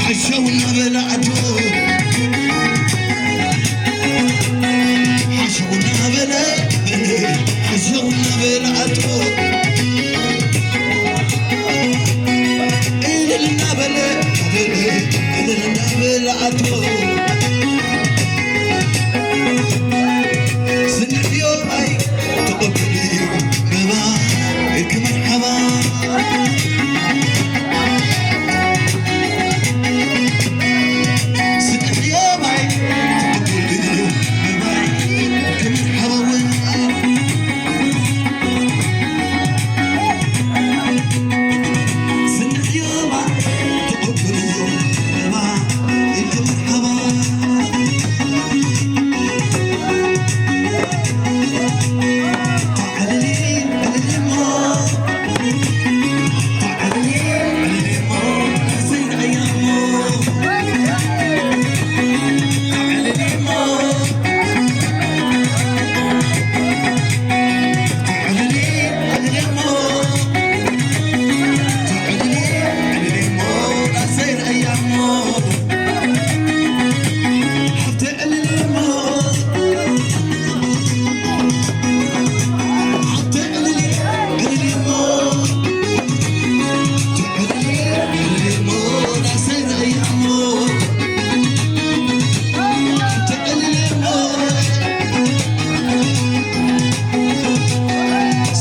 ሓሸው እናበለ ዓዶ፣ ሓሸው እናበለ፣ ሓሸው እናበለ ዓዶ፣ እልል እናበለ፣ እልል እናበለ ዓዶ። ስንዕዮ ኣይ ተቐበልዮ መባ፣ ኢልኪ መርሓባ። ስንዕዮ ኣይ ተቐበልዮ መባ፣ ኢልኪ መርሓባ። ስንዕዮ ኣይ ተቐበልዮ መባ፣ ኢልኪ መርሓባ።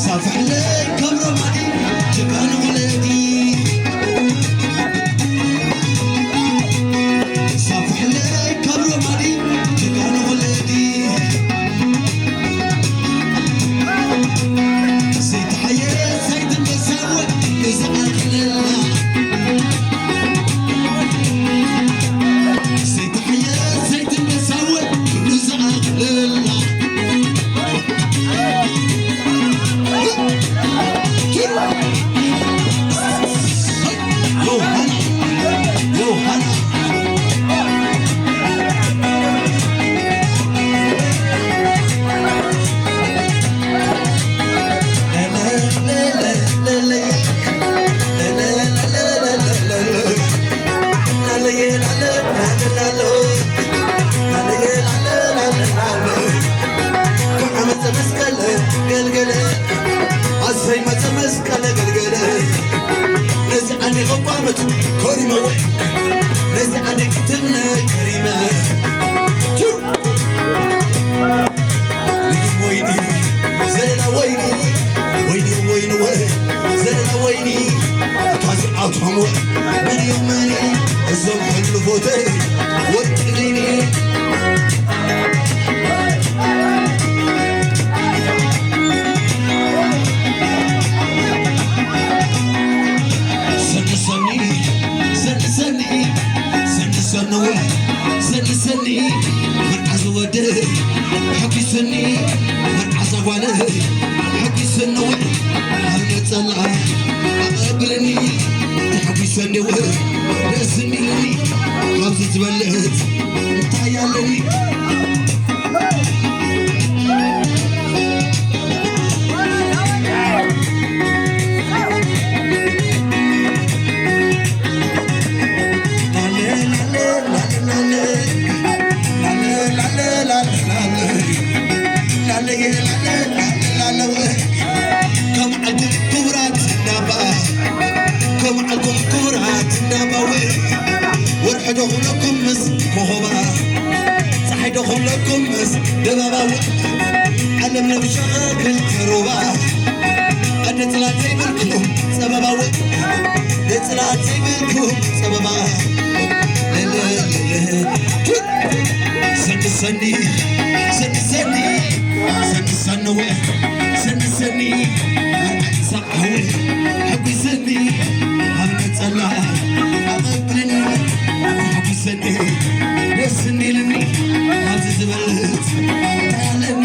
ሳፍሕለይ ካብ ሮማዲ ጀጋኑ ወለዲ። ሳፍሕለይ ካብ ሮማዲ ጀጋኑ ወለዲ። ዘይተሓየስ ዘይትንበሳወ እዛ ኣኽለላ። ዘይተሓየስ ዘይትንበሳወ እዛ ኣኽለላ። ዮሃና፣ ዮሃና። ኣሰይ መጸ መስቀለ ገልገለ ነዚ ኣንዲ ኸቋመት ኮሪመወ ነዚ ኣንዲ ክትነ ከሪመ ወይኒ ዘለላ ወይኒ ወይኒ ወይኒ ወይኒ ዘለላ ወይኒ ካዚ ኣቶም ወ መን እዮም መን እዞም ሕልፎተይ ወርቂ ሊኒ ሰኒ ሰኒ ሰኒ ሰኒ ሰኒ ሰኒ ወይ ሰኒ ሰኒ መርዓ ዝወደይ ሓጒሰኒ መርዓ ዛጓለይ ሓጒሰኒ ወይ ኣነ ጸላኣ ኣቐብለኒ ተሓጒሰኒ ወይ ደስ እንዲለኒ ካብዚ ዝበልጽ እንታይ ኣለኒ ከም ዓድም ክቡራት እንዳባ ከም ዓድም ክቡራት እንዳባዊ ወርሒ ዶ ክብለኩም ምስ ኮኸባ ፀሓይ ዶ ክብለኩም ምስ ደባባዊ ዓለም ለምሻ ክልተ ሩባ ኣደ ፅላት ዘይብልኩም ፀበባዊ ነፅላት ዘይብልኩም ፀበባ ሰኒ ሰኒ ሰኒ ሰኒ ሰኒ ሰኒ ወይ ሰኒ ሰኒ ሓወይ ሓጒሰኒ ኣብ ነጸላ ኣቐብለኒ ሓጒሰኒ ደስ እንዲልኒ ኣብዚ ዝበልጽ እንታይ ኣለኒ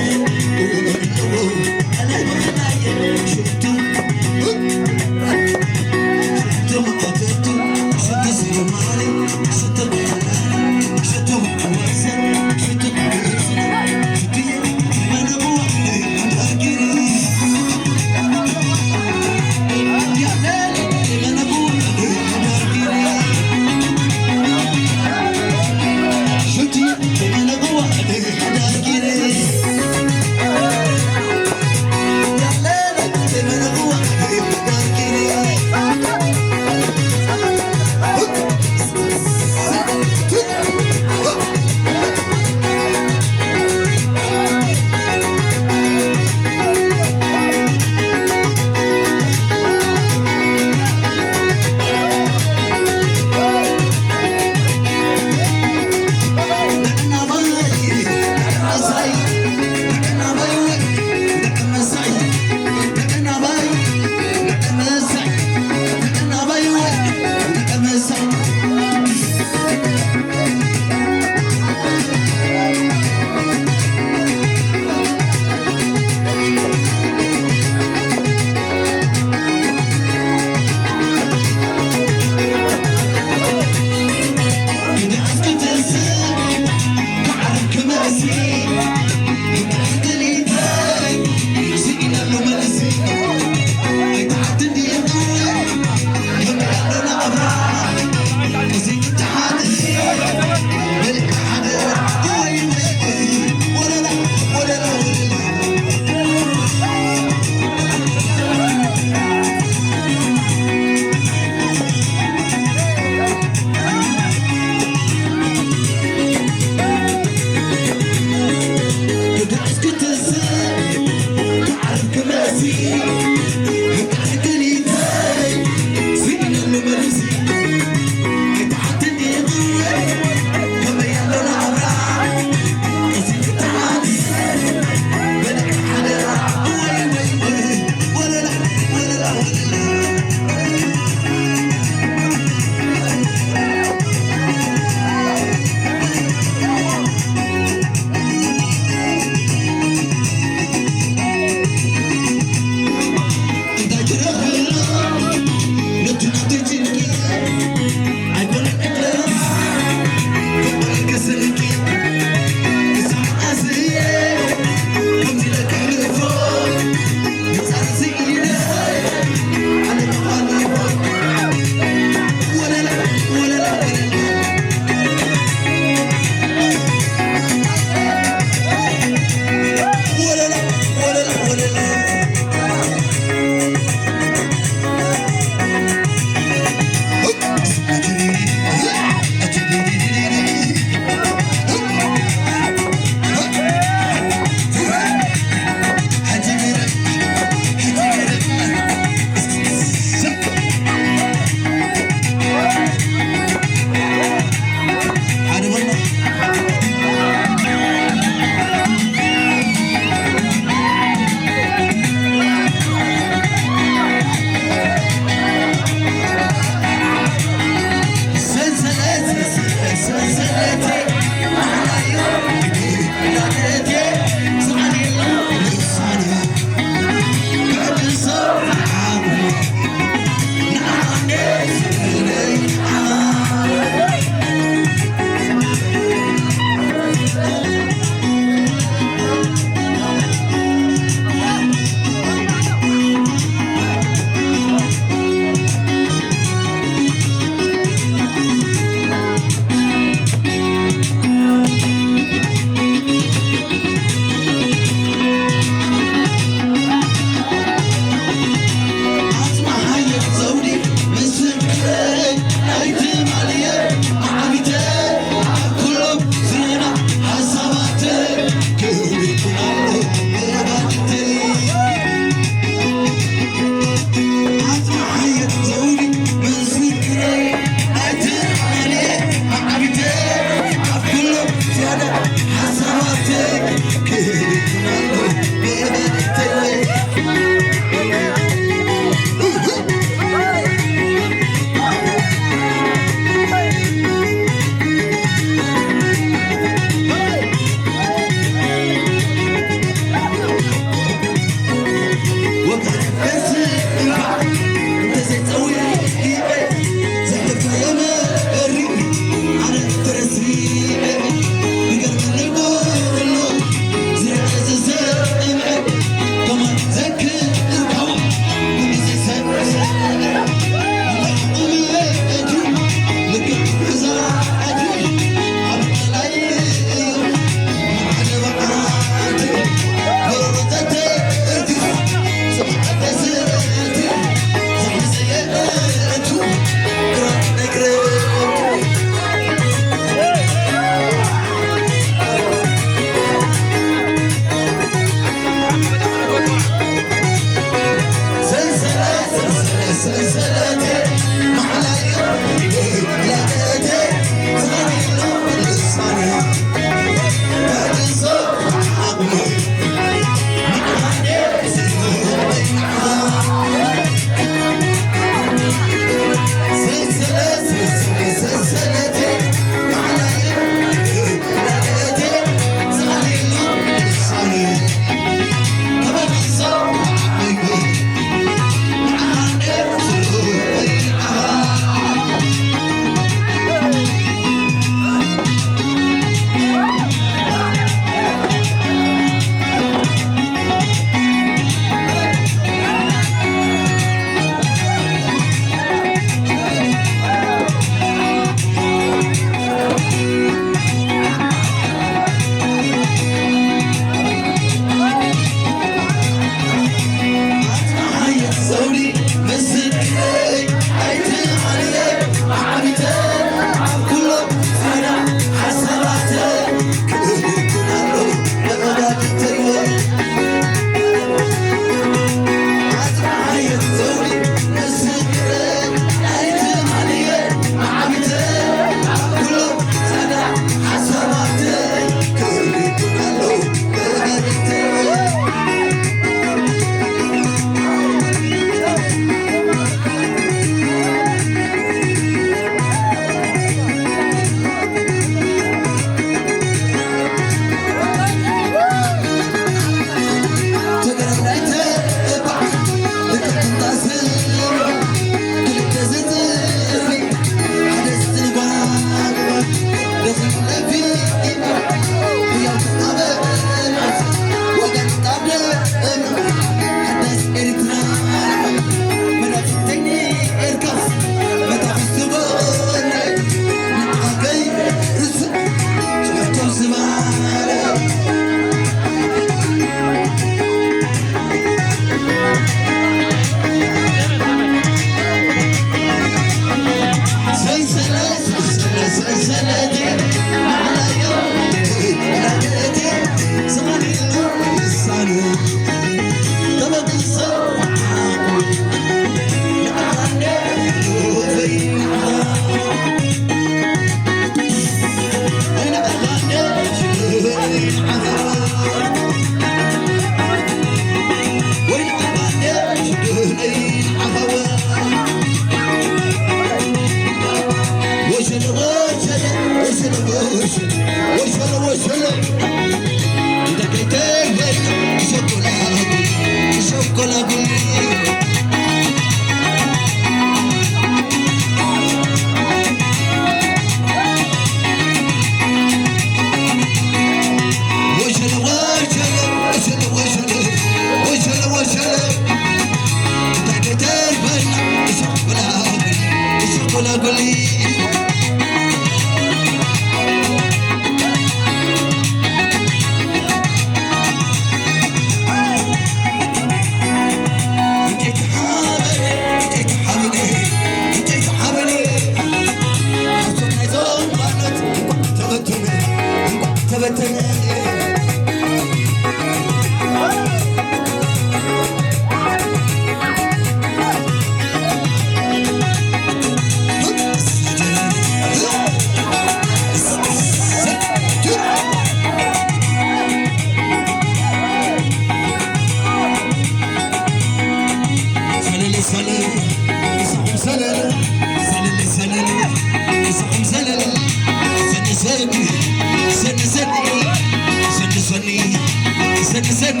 ሰኒ ሰኒ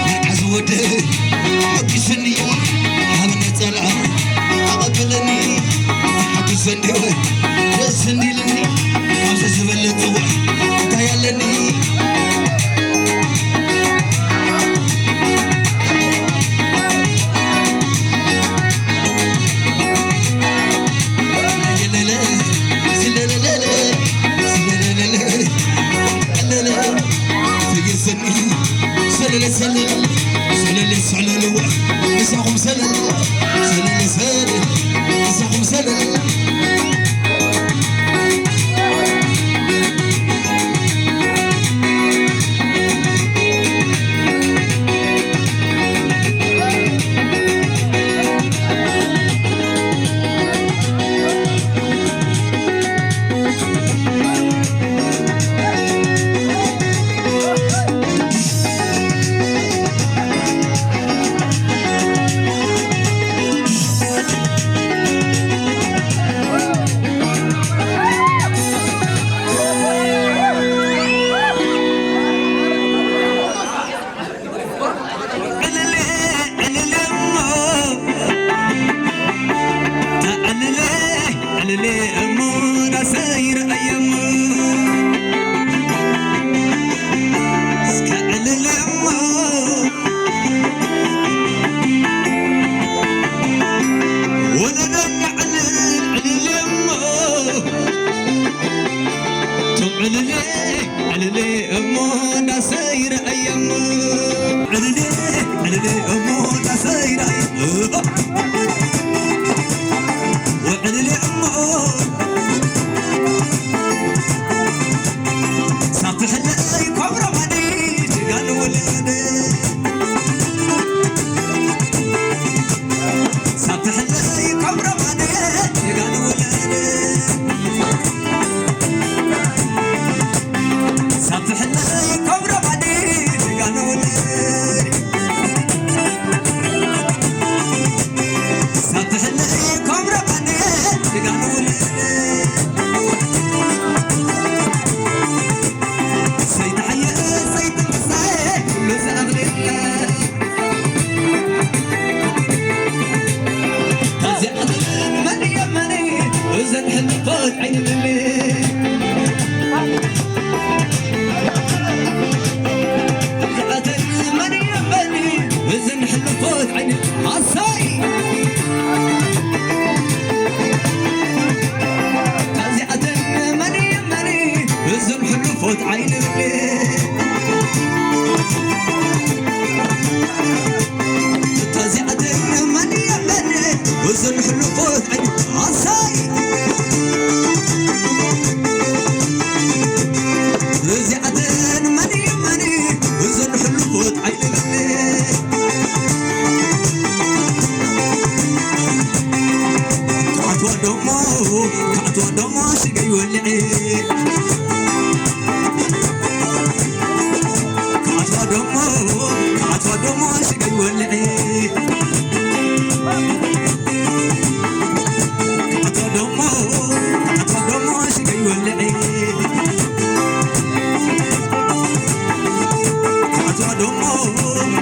መርዓ ዝወደ ሓጒስኒ፣ ሃበኒ ጸልኣ ኣቐብለኒ፣ ሓጒሰኒ ደስ እንዲልኒ፣ ካብዚ ዝበለጽ ጽዋዕ እንታይ ኣለኒ? ሰለለ ሰለል፣ ሰለለ ሰለል፣ ምሳኹም ሰለል፣ ሰለለ ሰለል፣ ምሳኹም ሰለል። ዕልል፣ ዕልል እሞ፣ ተዕልል፣ ዕልል እሞ፣ ዳሰ ይርኣየ እሞ። እስከ ዕልል እሞ፣ ወለዶ እናዕልል፣ ዕልል እሞ። ቶም ዕልል፣ ዕልል እሞ ዳሰ ይርኣየ እሞ። ዕልል፣ ዕልል እሞ ዳሰ ይርኣየ እሞ። ወዕልል እሞ ሳትሕለይ ኮብሮ ማዲ ጅጋኑ ውልድ። ሳትሕለይ ኮብሮ ማዲ ጅጋኑ ውልድ። ሳትሕለይ ኮብሮ ማዲ ጅጋኑ ውልድ። ሳትሕለይ ኮብሮ ማዲ ጅጋኑ ውልድ። ሰይተሓየ ሰይተ ምሳኤ ኩሉ ዝኣኽለካ። ታዚኣተን መን እየን መን እዘን ሕልፎት ዓይኒ ምልእ። ታዚኣተን መን እየን መን እዘን ሕልፎት ዓይኒ ኣሳይ። ታዚኣተን መን እየን መን እዘን ሕልፎት ዓይኒ ምልእ። እታ እዚኣተን መን እየን መን እዘን ሕሉፎት ዓይኒ ኣሳይ። እዚኣተን መን እየን መን እዘን ሕሉፎት ዓይኒ ክኣትዋ ደሞ ክኣትዋ ደሞ ሽገይ ወልዒ ክኣትዋ ደሞ ክኣትዋ ደሞ ሽገይ ወልዒ ክኣትዋ ደሞ ክኣትዋ ደሞ ሽገይ ወልዒ ክኣትዋ ደሞ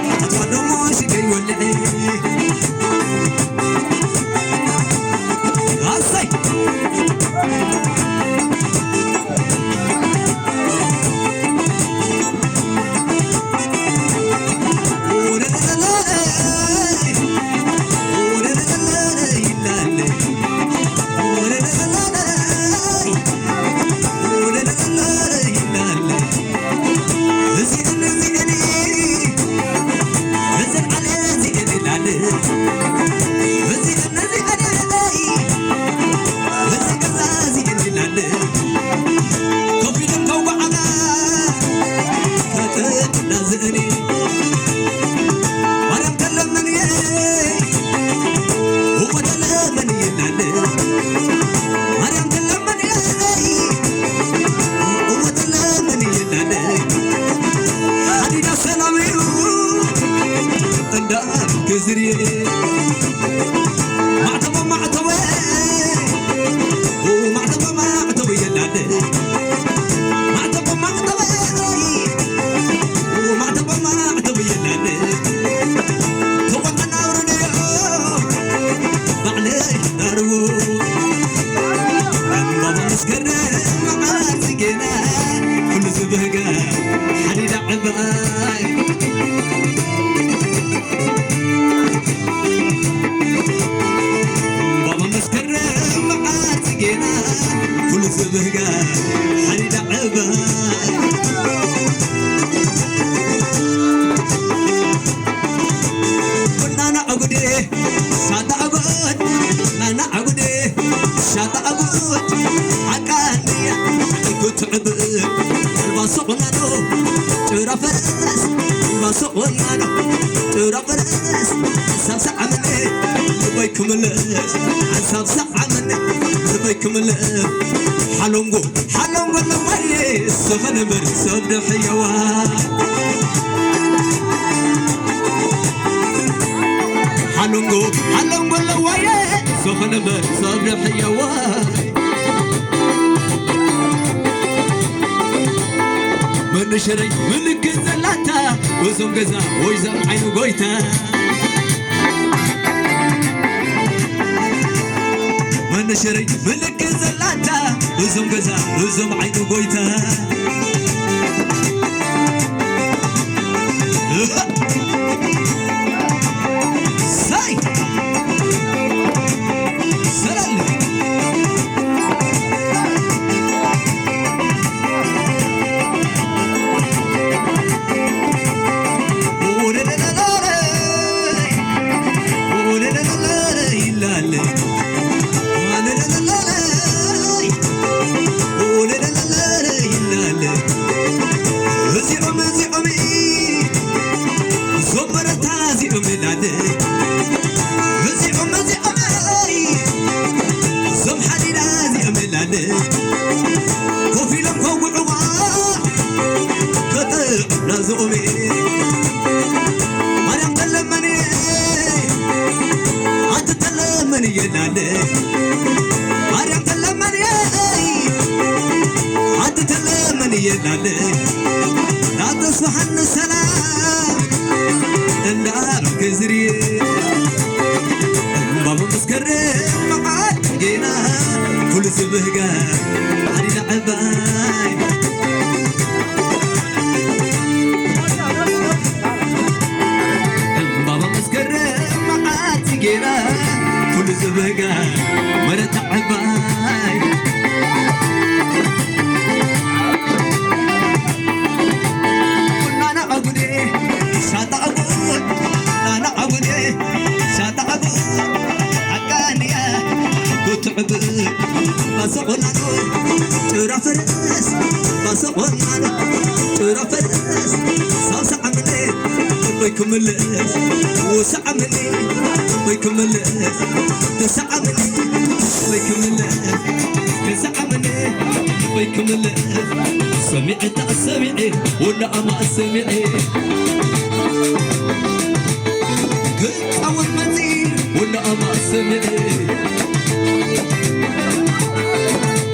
ክኣትዋ ደሞ ሽገይ ወልዒ ኣሰይ ክዝሪ ማዕተቦ ማዕተቦ ማዕተቦ ማዕተቦ የላለ ማዕተቦ ማዕተቦ ማዕተቦ ማዕተብ የለን ተቆልዓና ኣውርድዮ ባዕለይ ዳርቡ ዕምባባ መስከረም መዓልቲ ጌና ኩሉ ዝብህጋ ሓዲዳ ዕባይ ባባ መስከረም መዓልቲ ጌና ኩሉ ዝብህጋ ሓዲዳ ዕባይ ቡናና ዕጉዴ ሻታ ዕጉድ ናና ዕጉዴ ሻታ ዕጉድ ሓቃንያ ክትዕብእ ኣልባሶ ቁናኖ ጭራ ፈረስ ኣልባሶ ቁናኖ ጭራ ፈረስ ሓንሳብ ሰዓመነ ልበይ ክምለስ ሓንሳብ ሰዓመነ ልበይ ክምለስ ሓሎንጎ ሓሎንጎ ለዋየ ሰኸነ መሪ ሰብ ደሕየዋ ሓሎንጎ ሓሎንጎ ለዋየ ሰኸነ መሪ ሰብ ደሕየዋ መንሽረይ ምልክት ዘላታ እዞም ገዛ ወይዛም ዓይኒ ጎይታ መንሽረይ ምልክት ዘላታ እዞም ገዛ እዞም ዓይኒ ጎይታ ሳይ ሰላለ እዚኦም እዚኦም እዞም በረታ እዚኦም ላለ እዚኦም እዚኦም እዞም ሓሊላ እዚኦም ላለ ኮፍ ኢሎም ከውዕዋ ከጥዕና ዝኦሜ ማርያም ተለመኒ ኣቲ ተለመኒ የላለ ማርያም ተለመኒ ኣቲ ተለመኒ የላለ ናተስፋሓን ሰላም እንዳበልከ ዝርየ እምባቡ መስከረም መዓት ጌና ኩሉ ዝብህጋ ዓዲዳ ዕባይ እምባባ መስከረም መዓልቲ ጌና ኩሉ ዝበጋ መረታ ዕባይ ናና ኣጉዴ ሻጣ ኣጉድ ናና ኣጉዴ ሻጣ ኣጉድ ኣቃንያ ክትዕብእ ባሰቆናኖ ጭራ ፈረስ ባሰቆናኖ ጭራ ፈረስ ሳውሳ ዓምሌ ወይ ክምልስ ውሳ ዓምሌ ወይ ክምልስ ትሳ ዓምሌ ወይ ክምልስ ትሳ ዓምሌ ወይ ክምልስ ሰሚዐ ተኣሰሚዐ ወላ ኣማ ሰሚዐ ክጻወት መጺ ወላ ኣማ ሰሚዐ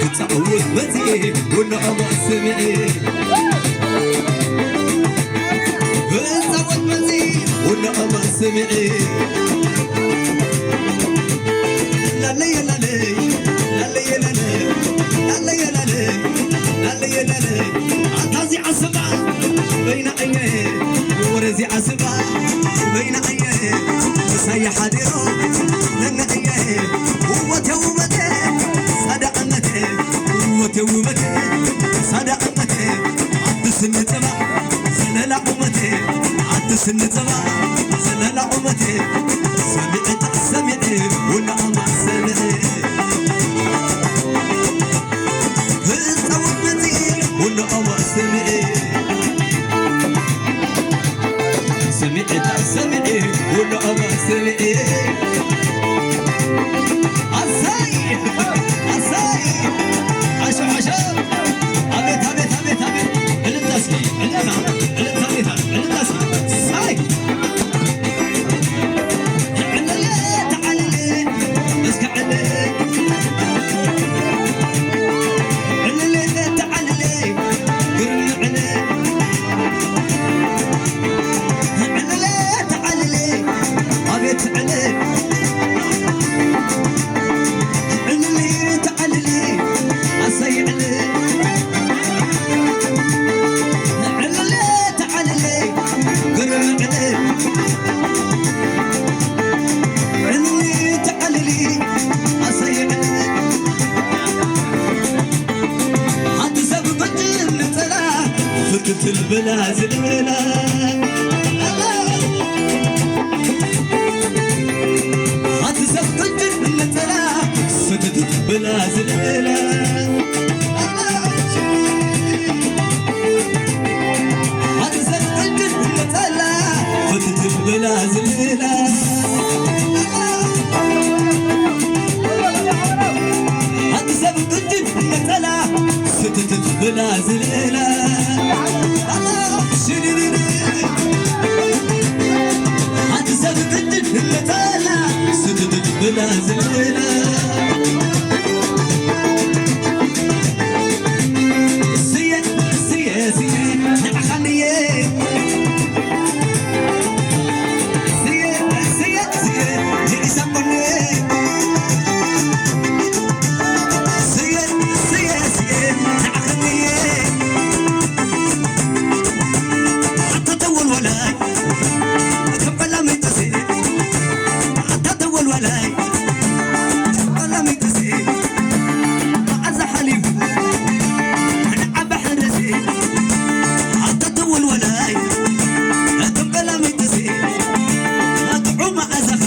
ክጻወት መጺ ወላ ኣማ ሰሚዐ ክጻወት መጺ ወላ ኣማ ሰሚዐ ላለየ ላለይ ላለየ ላለይ ላለየ ላለይ ላለየ ላለይ ኣታ እዚኣ ስማ በይና እየ ወረ እዚኣ ስማ በይና እየ ምሳየ ሓዲሮ ለና እየ ውበቴ ውበቴ ሳዳ እመቴ ውበቴ ውበቴ ሳዳ እመቴ ኣዲ ስኒ ጽባሕ ዘለላ ቁመቴ ኣዲ ስኒ ጽባሕ ዘለላ ቁመቴ ሰሚዐ ሰሚዐ ወላ ኣማ ሰሚዐ ህፃወት መፂ ወላ ኣማ ሰሚዐ ሰሚዐ ሰሚዐ ወላ ኣማ ሰሚዐ ኣሳይ ኣሳይ ዓሾ ዓሾ ኣቤት ኣቤት ኣቤት ኣቤት እልልታ እስኪ እልልታ እልልታ ቤታ እልልታ እስኪ ሳይ ተዓለለ ተዓለለ እስከ ዕለ ዕለለ ተዓለለ ግርም ዕለ ዝልላ ኣቲ ሰብ ቅድም መጠላ ስትትት ብላ ዝልላ ኣቲ ሰብ ቅድም መጠላ ስትትት ብላ ዝልላ ኣቲ ሰብ ቅድም መጠላ ስትትት ብላ ዝልላ ኣቲ ሰብ ቅድም መጠላ ስትትት ብላ ዝልላ ስየ ስየ ስየ ንዓኻንየ ስየ ስየ ስየ ንዒሳቆንየ ስየ ስየ ስየ ንዓኻንየ ኣታ ተወልወላይ እቶም ቀላመይ ጥሴ ኣታ ተወልወላይ እቶም ቀላመይ ጥሴ መዓዛ ሓሊፉ ንዓባ ሕረሴ ኣታ ተወልወላይ እቶም ቀላመይ ጥሴ ጥዑም መዓዛኻ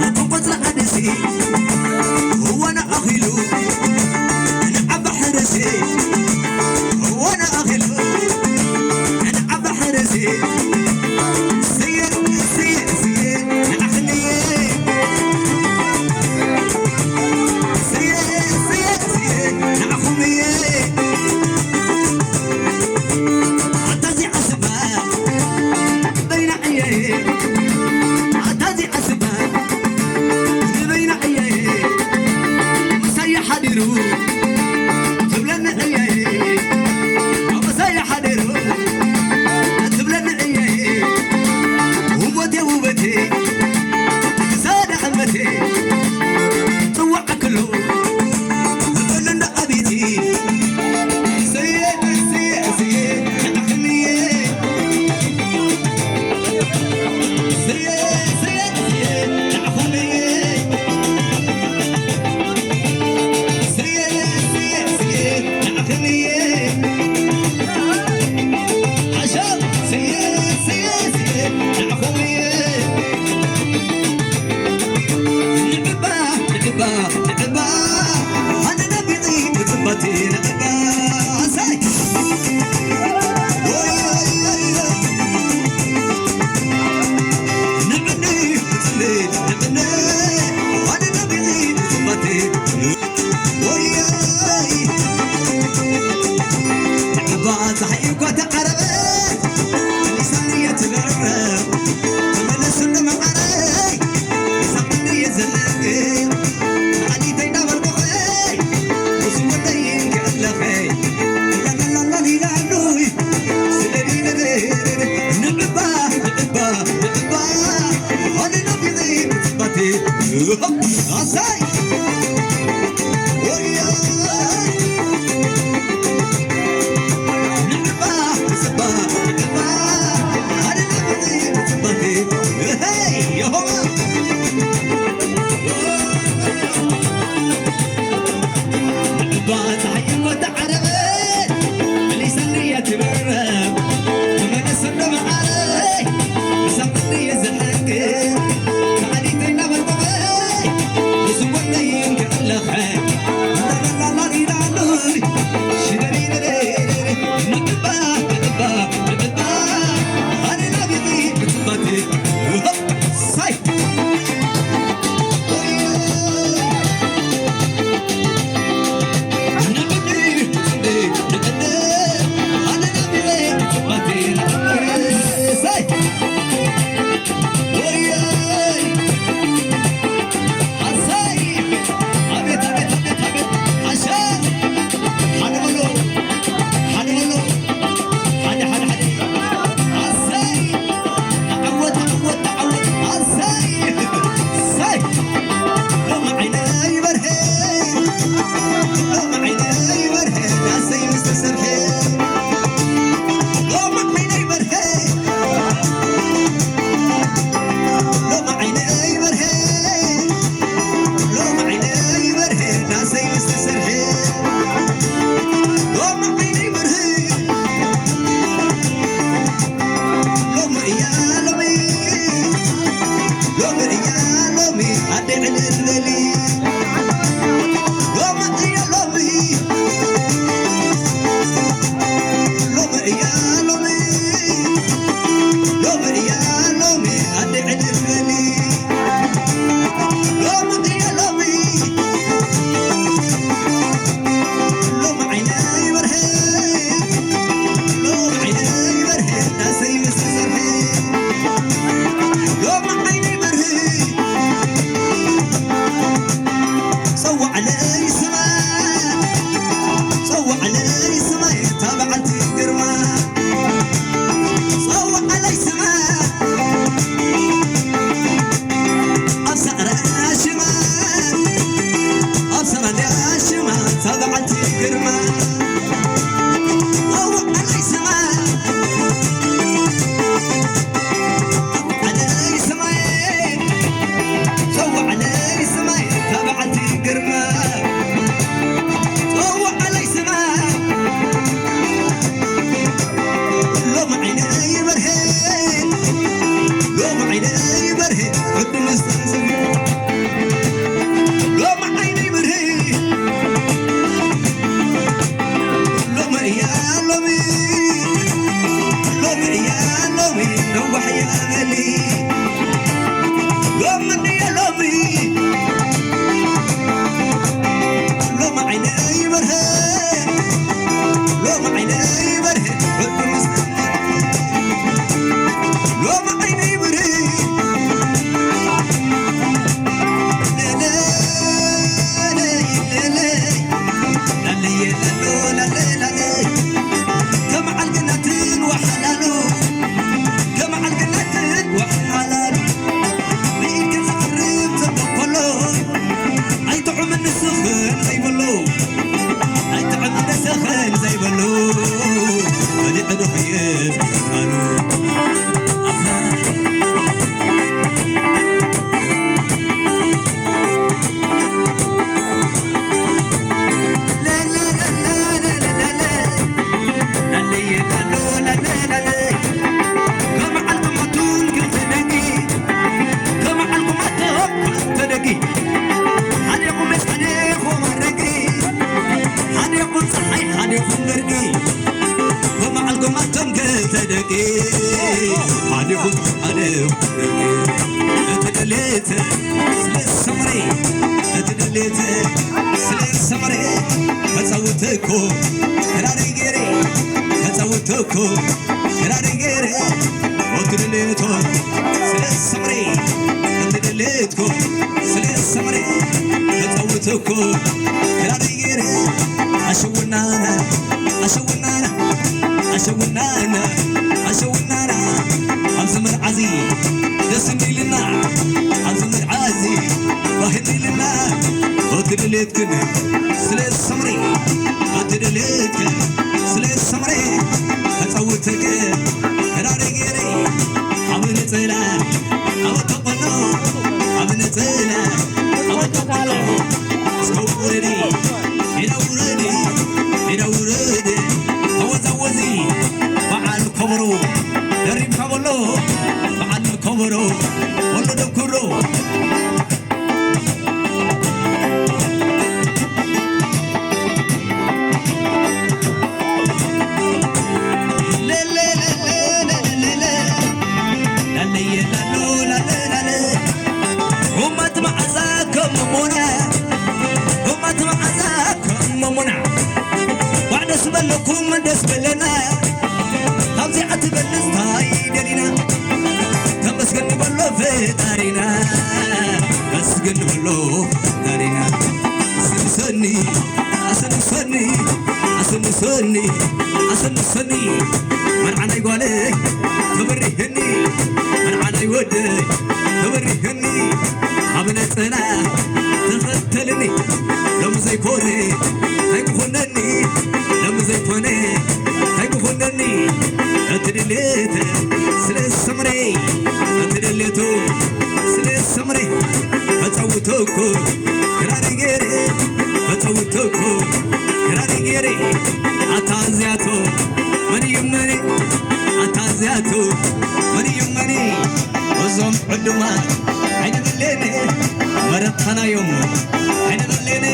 እቶም ቆጽሊ ሓደሴ እዋና ኣኺሉ ንዓባ ሕረሴ እዋና ኣኺሉ ንዓባ ሕረሴ ስየ ስየ ስየ ንዓኽንየ ስየ ስየ ስየ ንዓኹምየ ኣታ እዚኣ ስማ በይና ዕየ ኣታ እዚኣ ስማ ንበይና ዕየ ምሳይ ሓዲሩ ትብለኒ ዕየ ምሳይ ሓዲሩ ትብለኒ ዕየ ውበቴ ውበቴ ክሳዳ እመቴ ጽዋዕ ክሎ ንበልና ኣቤቴ ስየ ስየ ስየ ንዓኽንየ ስየ ስየ ስየ ንዓኹምየ ስየ ስየ ስየ ንዓኽንየ ሓሻ ስየ ስየ ስየ ንዓኹምየ ንዕባ ንዕባ ንዕባ ኣነ ናቢቂ ብጽባቲ ንዕባ ኣሳይ ንዕኒ ብጽሊ ንዕኒ ኣነ ናቢቂ ብጽባቲ ወያይ ንዕባ ጸሓይ እኳ ተዓረበ ኣሊሳኒ እየ ትበርረ ተመለሱ ንመዓረይ ሳቕኒ እየ ዘለኒ ኣሊተይ እናበልኩኸ ምስ ወደይ ክዕለኸ ላላላላሊላሉይ ስለኒ ንዕባ ንዕባ ንዕባ ኣነ ናቢቂ ብጽባቲ ኣሳይ እያ ሎሚ ኣደ ዕልል በሊ። ሎሚ እያ ሎሚ፣ ሎሚ ዓይነይ በርሀ፣ ሎሚ ዓይነይ በርሀ፣ ዳሰይ ምስ ተሰርሐ። ሎሚ ዓይነይ በርሀ፣ ጸዋዕለይ ስማ፣ ጸዋዕለይ ስማ፣ እታ በዓልቲ ግርማ። ጸዋዕለይ ስማ፣ ኣብ ሳዕራ ሽማ፣ ኣብ ሳዕራ ሽማ፣ እታ በዓልቲ ግርማ። ጸዋዕለይ ስማ፣ ጸዋዕለይ ስማ፣ ጸዋዕለይ ስማ፣ እታ በዓልቲ ግርማ። ጸዋዕለይ ስማ፣ ሎሚ ዓይነይ በርሀ፣ ሎሚ ዓይነይ በርሀ፣ ሕድ ምስ ተዘርጊሑ። ሎሚ ዓይነይ በርሀ፣ ሎሚ እያ ሎሚ፣ ሎሚ እያ ሎሚ፣ ነዋሕ እያ በሊ። ሎሚ እያ ሎሚ፣ ሎሚ ዓይነይ በርሀ፣ ሎሚ ዓይነይ በርሀ፣ ሎሚ ዓይነይ በርሀ። ለለይ፣ ለለይ፣ ላለየ፣ ላሎ፣ ላለ፣ ላለ። ከመዓል ገናትን ወሓላሉ፣ ከመዓል ገናትን ወሓላሉ። ብኢድክን ዘቕርብ ዘሎ ከሎ፣ ኣይጥዑምን ንስኽን ዘይብሉ፣ ኣይጥዑምን ንስኽን ዘይብሉ፣ በሊዑ ዶ ክየት ምሳሉ። ኣሃ። እቲ ድሌት ስለ ሰመረ፣ እቲ ድሌት ስለ ሰመረ፣ ከጸውት እኮ ክራረይ ገይረ፣ ከጸውት እኮ ክራረይ ገይረ፣ እቲ ድሌት ስለ ሰመረ፣ እቲ ድሌት እኮ ስለ ሰመረ፣ ከጸውት እኮ ክራረይ ገይረ፣ ኣሸውናና፣ ኣሸውናና፣ ኣሸውናና፣ ኣሸውናና፣ ኣብዚ መርዓዚ ደስ እንዲልና፣ ኣብዚ መርዓዚ ባህል እንዲልና፣ እቲ ድሌትክን ስለ ሰምሪ፣ እቲ ድሌትክን ስለ ሰምሪ፣ ከጸውትክ ክራረይ ገይረ፣ ኣብ ነጸላ፣ ኣብ ተቆኖ፣ ኣብ ነጸላ፣ ኣብ ተቆኖ፣ እስከ ውረዲ፣ ሜዳ ውረዲ፣ ሜዳ ውረዲ፣ ተወዛወዚ፣ በዓል ከበሮ፣ ደሪብካ በሎ፣ በዓል ከበሮ፣ ወሎ ደኩሮ። ላለየ ላሎ ላለ ላለ፣ ኡመት መዓዛ ከም መሞና፣ ኡመት መዓዛ ከም መሞና። ዋዕ ደስ በለኩም ደስ በለና፣ ካብዚኣ ትበልጽ ታይ ደሊና? ተመስገን ንበሎ ፈጣሪና፣ መስገን ንበሎ ፈጣሪና። ኣሰንሰኒ፣ ኣሰንሰኒ፣ ኣሰንሰኒ፣ ኣሰንሰኒ። መርዓ ናይ ጓለይ ተበሪህኒ፣ መርዓ ናይ ወደይ ተበሪህኒ። ኣብ ነጸላ ተኸተልኒ፣ ሎም ዘይኮነ ኣይክኾነኒ፣ ሎም ዘይኮነ ኣይክኾነኒ። እቲ ድሌት ስለ ሰምረ፣ እቲ ድሌቱ ስለ ሰምረ፣ ተጸውተኩ ክራሪ ገይረ፣ ተጸውተኩ ክራሪ ገይረ። ኣታ እዚኣቶ መን እዩ መን? ኣታ እዚኣቶ መን እዩ መን? እዞም ዕዱማት ኣይንበሌን፣ መረታናዮም ኣይንበሌን።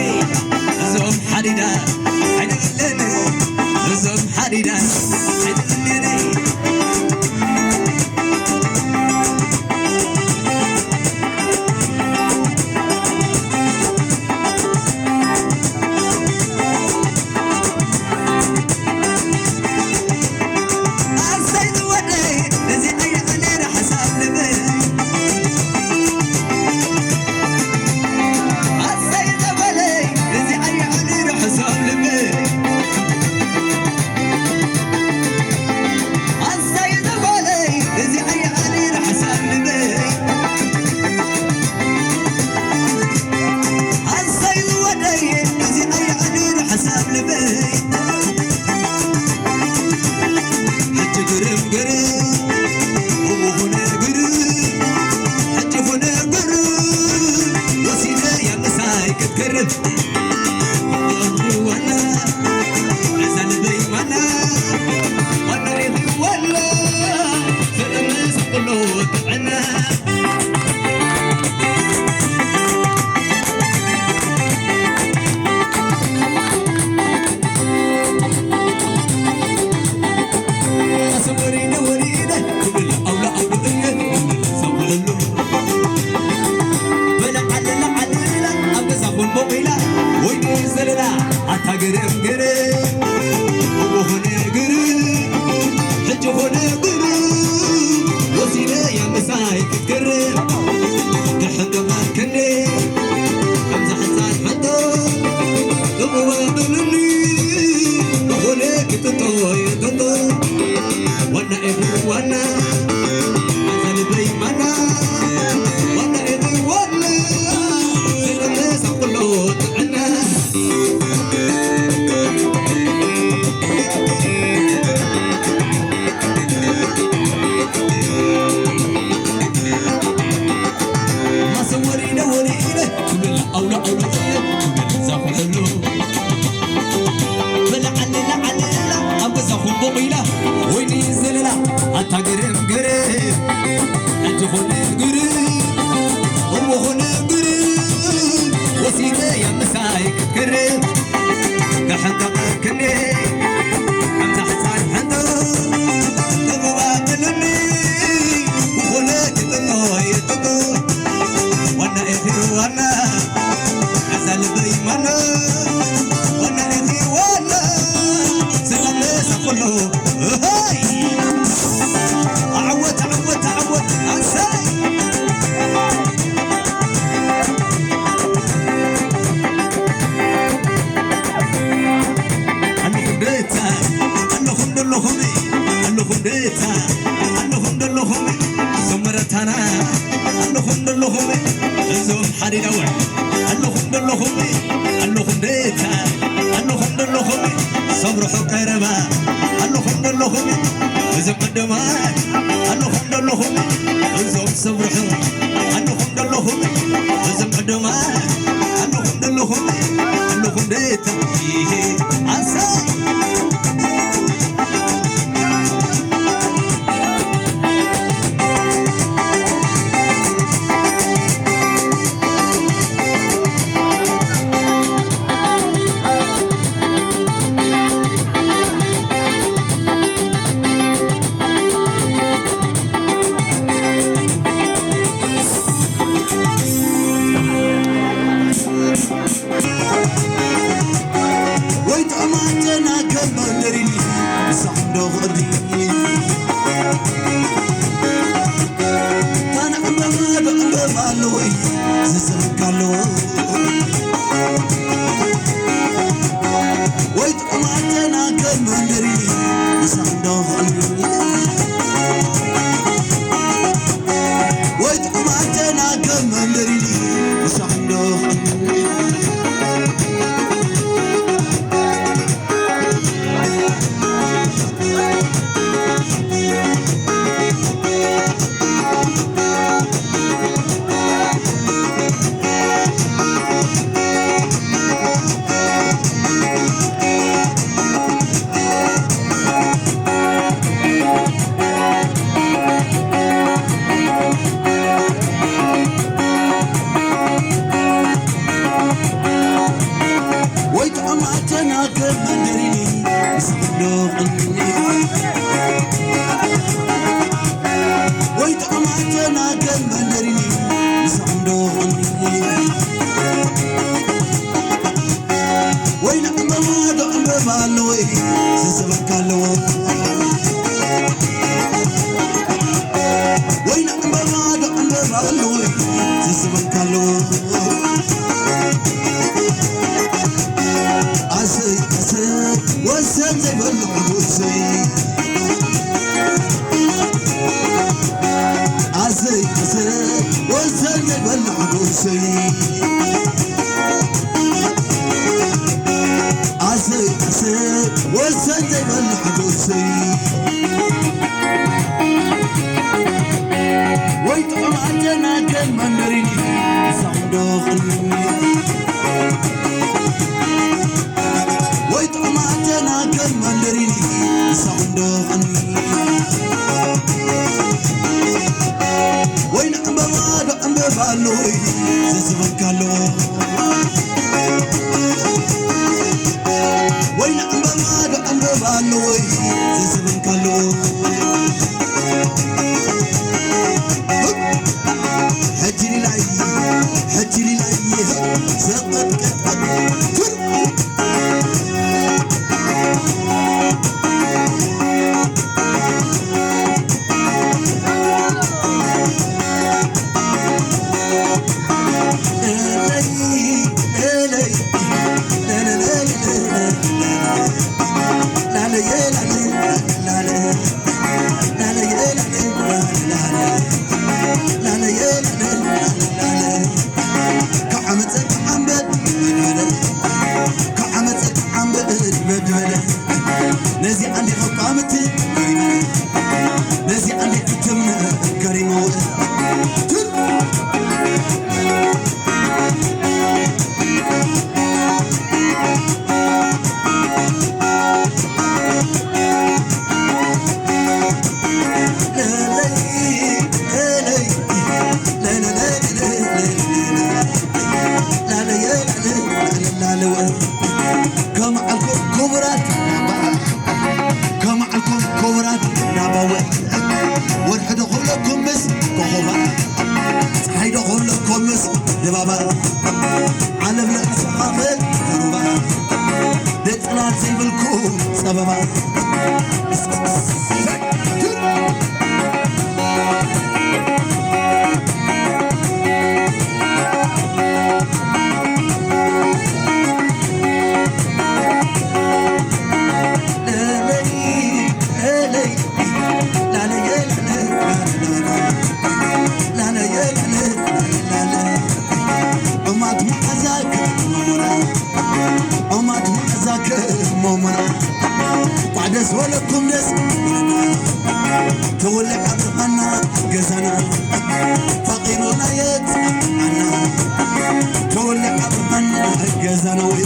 እዞም ሓዲዳ ኣይንበሌን፣ እዞም ሓዲዳ ኣይንበሌን። ኹን ግር፣ እሞ ኹን ግር፣ ወሲነ እያ ምሳይ ክትከርብ። ክሕንቀቐክኒ ከምዛ ሕፃን ሕንቶ፣ ተመባበለኒ ብኹነ ትጥኖ የጥኖ። ዋና ኢኺ ዋና፣ እዛ ልበይ ማና፣ ዋና ኢኺ ዋና፣ ስለ ምሳኹሉ። እሆይ! ዓወት፣ ዓወት፣ ዓወት፣ ኣሰይ! ኣለኹም ደታ፣ ኣለኹም ደለኹም፣ ኣለኹም ደታ፣ ኣለኹም ደለኹም፣ እዞም መረታና፣ ኣለኹም ደለኹም፣ እዞም ሓዲዳውያን፣ ኣለኹም ደለኹም፣ ኣለኹም ደታ፣ ኣለኹም ደለኹም፣ ሰብርሑ ቀረባ፣ ኣለኹም ደለኹም፣ እዞም ዕዱማት፣ ኣለኹም ደለኹም፣ እዞም ሰብርሑ፣ ኣለኹም ደለኹም፣ እዞም ዕዱማት፣ ኣለኹም ደለኹም፣ ኣለኹም ደታ፣ ይሄ ኣሰይ! ወይ ጥዕማተና ገመ ንሪኒ ንሳኹም ዶ ክቕድኒ? ታን ዕምበባ ዶ ዕምበባ ኣለዎ እዩ ዝስሕብካ ኣለዎ። ወይ ጥዑማተና ከም መንደሪ ንሳኽንዶ ክቕኒ። ወይ ጥዑማተና ከም መንደሪ ንሳኽንዶ ክቕኒ። ወይ ጥዑም ኣተናግር መንደሪኒ ንስኽንዶ ቕኒ። ወይ ጥዑም ኣተናግር መንደሪኒ ንስኽንዶ ቕኒ። ወይ ንዕምበባ ዶ ዕምበባ ኣለዎ እዩ ዝስበካ ኣለዎ። ወይ ንዕምበባ ዶ ዕምበባ ኣለዎ እዩ ዝስበካ ኣለዎ። ኣሰይ ኣሰይ ወሰን ዘይበሉ ሕጉሰይ። ኣሰይ ኣሰይ ወሰን ዘይበሉ ሕጉሰይ። ኣሰይ ኣሰይ ወሰን ዘይበሉ ሕጉሰይ። ወይ ጥዑም ኣተናግር መንደሪኒ ንሳኹም ዶ ቕኒ። ወይ ጥዑም ኣተናግር መንደሪኒ ንሳኹም ዶ ቕኒ። ወይ ንዕምበባ ዶ ዕምበባ ኣለዎ እዩ ዘስበካ ኣለዎ። ወይ ንዕምበባ ዶ ዕምበባ ኣለዎ እዩ ዘስበካ ኣለዎ። ሕጂ ሊላይ፣ ሕጂ ሊላይ፣ ዘቐጥቀጥ። ካብ ዓመፀ ካብ ዓንበ በድበደ፣ ካብ ዓመፀ ካብ ዓንበ በድበደ። ነዚ ዓንዲ ካብ ዓመት ገሪመ፣ ነዚ ዓንዲ ክተምነ ገሪመ። ኩምስ ኮኾባ፣ ፀሓይ ዶ ኩምስ ድባባ፣ ዓለም ለእሰኻኸ ተሩባ፣ ደፅላል ዘይብልኩ ፀበባ። ዑማት መዓዛክ ሞሞና፣ ዑማት መዓዛክ ሞሞና፣ እንኳዕ ደስ በለኩም ደስ በለና። ተወልዕ ኣብርሃና ገዛና፣ ፈቒሩና የጽናና። ተወልዕ ኣብርሃና ገዛና ወይ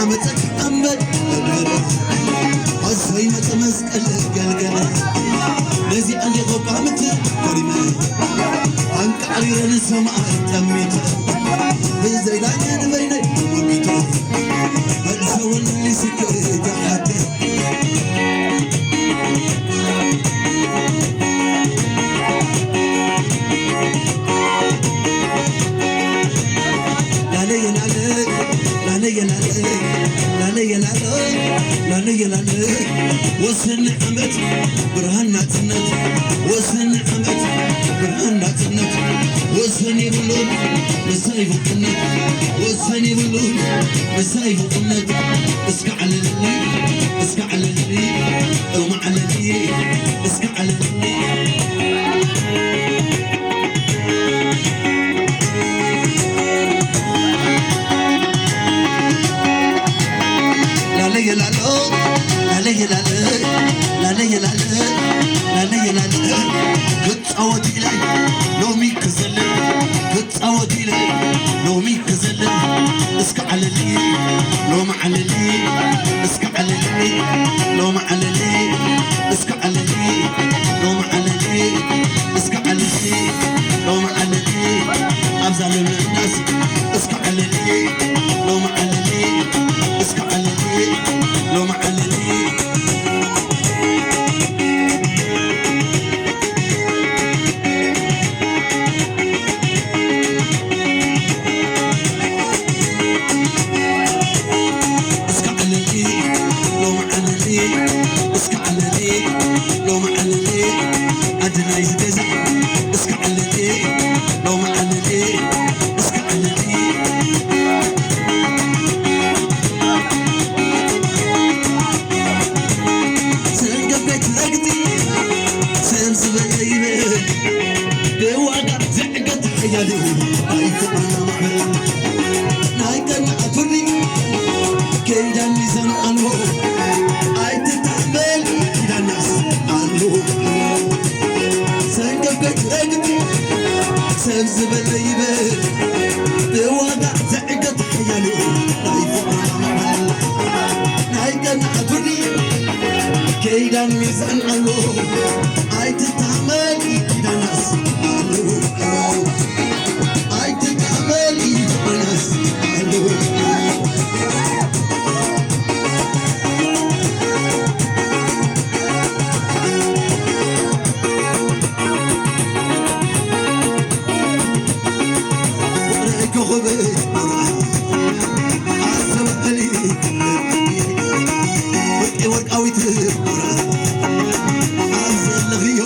ዓመፀ ክቐመጥ ኣሰይ መፀ መስቀል ገልገለ ነዚ ኣሊኾ ቋምት ኮሪመ ኣንቃዕሪረ ንሰማይ ጠሚተ ብዘይ ዳኛ ንበይነይ ተሞጊተ መልሰ ወንሊ ስክሪ ተሓተ ላለየ ላለ ላለየ ላለ ላለየ ላለ ላለየ ላለ ወሰኒ ዓመት ብርሃን ናጽነት ወሰኒ ዓመት ብርሃን ናጽነት ወሰን የብሉን ምሳይ ፍቅነት ወሰን የብሉን ምሳይ ፍቅነት እስከ ዓለልኒ እስከ ዓለልኒ እማ ዓለልኒ እስከ ዓለልኒ ላለየ ላሎ ላለየ ላለ ላለየ ላለ ላለየ ላለ ክጻወት ኢለ ሎሚ ክዘልል ክጻወት ኢለ ሎሚ ክዘልል እስከ ዓለሊ ሎሚ ዓለሊ እስከ ዓለሊ ሎሚ ዓለሊ እስከ ዓለሊ ሎሚ ዓለሊ እስከ ዓለሊ ሎሚ ዓለሊ ኣብዛ ለምለምናስ እስከ ዓለሊ ሎሚ ዓለሊ እስከ ዓለሊ ሎሚ ዓለሊ እስከ ዓለሊ ሎሚ ዓለሊ እስከ ዓለሊ ሎሚ ዓለሊ ኣደናይ ዝገዛ እስከ ዓለሊ ሎሚ ዓለሊ እስከ ዓለሊ ሰንገበች ረግጢ ሰብ ዝበለ ይበል ብዋጋ ዝዕገት ሓያል እዩ ኣይፍቕርና ማዕበል ናይ ቀን ኣቱሪ ከይዳን ሚዛን ኣልቦ ኣይትታመል ኪዳናስ ኣልቦ ሰንገበች ረግጢ ሰብ ዝበለ ይበል ብዋጋ ዝዕገት ሓያል እዩ ናይ ፍቕርና ማዕበል ናይ ቀን ኣቱሪ ከይዳን ሚዛን ኣሎ ኣይትታመል ኪዳናስ ኣሎ ኣይትታመል ኪዳናስ ኣሎ ፍቕረይ ኮኸበይ መብራህቲ ኣሰብ ዕሊ ወርቂ ወርቃዊት መብራህቲ ኣብ ዘለኽዮ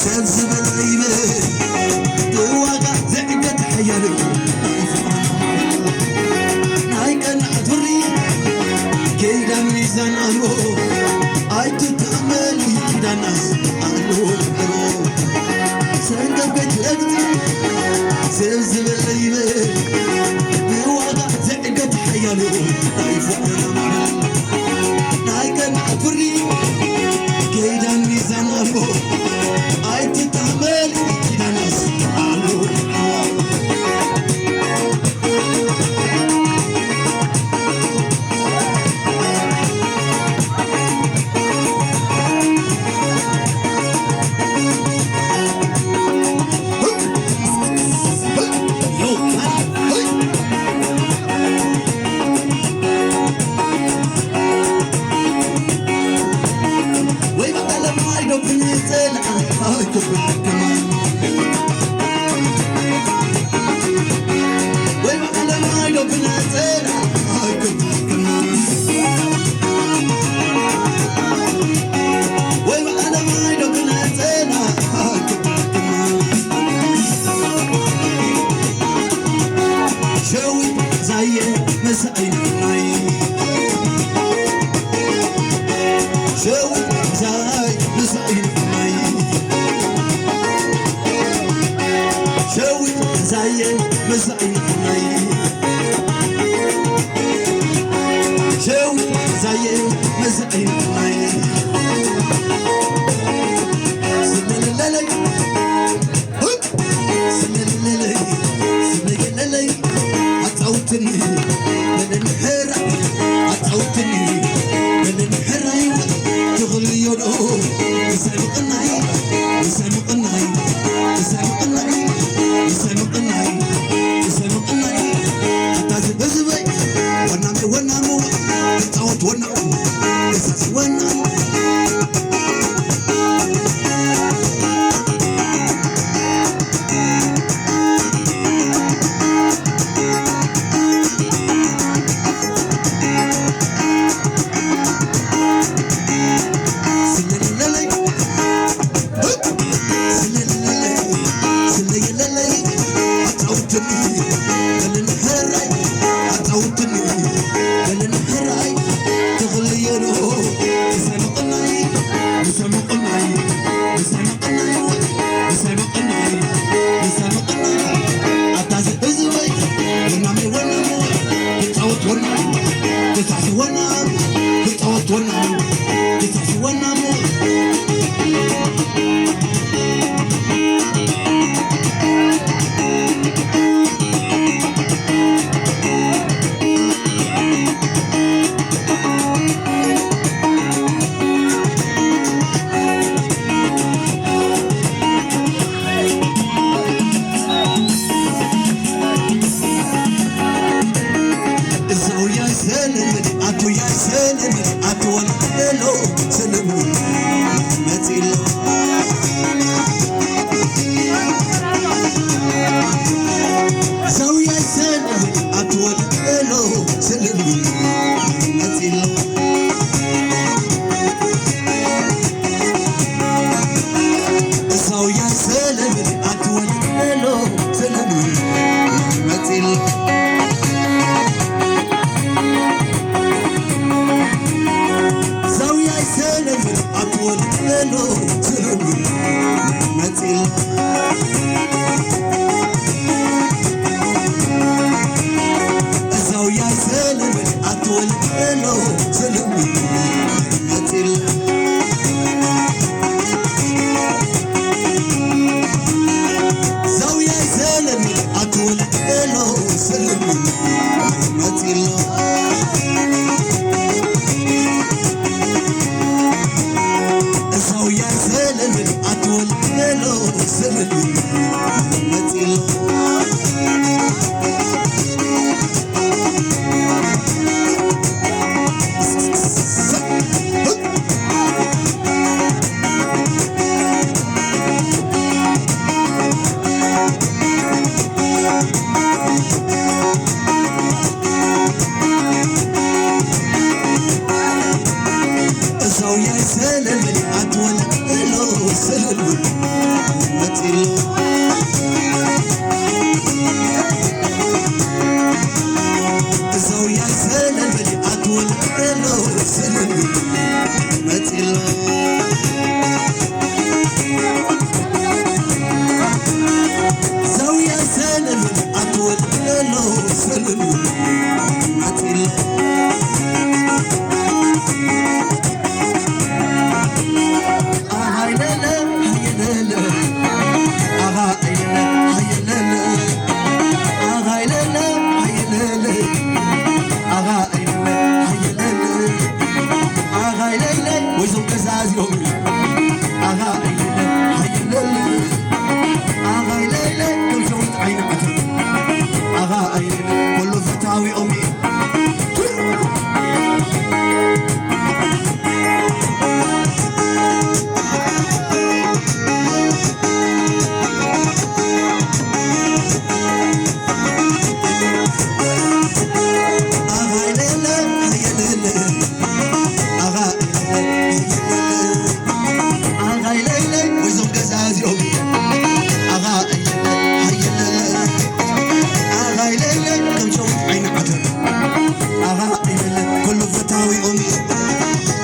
ሰብ ዝበለ ይበል ብዋጋ ዝዕገት ሓያል ናይ ቀናዕ ቱሪ ኪዳን ሚዛን ኣልቦ ኣይትታመን ኪዳናስ ኣልቦ ሰንገበት ረግጥ ሰብ ዝበለ ይበል ብዋጋ ዝዕገት ሓያል ናይ ፍቕርና ማዕበል ናይ ቀናዕ ቱሪ ኪዳን ሚዛን ኣልቦ ኣይትታመን ኪዳናስ ኣልቦ ሸዊት ዛየ መሳኢናይ ሸዊት ዛይ መሳኢናይ ሸዊት ዛየ መሳኢናይ ሸዊት ዛየ መሳኢናይ ስለለለይ ስለለለይ ስለየለለይ ኣጻውትኒ በለኒ ሕራይ ኣጻውትኒ በለኒ ሕራይ ትኽልዮ ዶ ምሳይ ምቕናይ ምሳይ ምቕናይ ምሳይ ምቕናይ ምሳይ ምቕናይ ምሳይ ምቕናይ ኣታ ዝበዝበይ ወናመ ወናሙ ተጻወት ወናሙ ተሳስ ወናሙ ሰለል በል መጺሎ። እዛው ያይ ሰለል በል ኣትወል ኣሎ። ሰለል በል መጺሎ። እዛው ያይ ሰለል በል ኣትወል ኣሎ። ሰለል በል መጺሎ።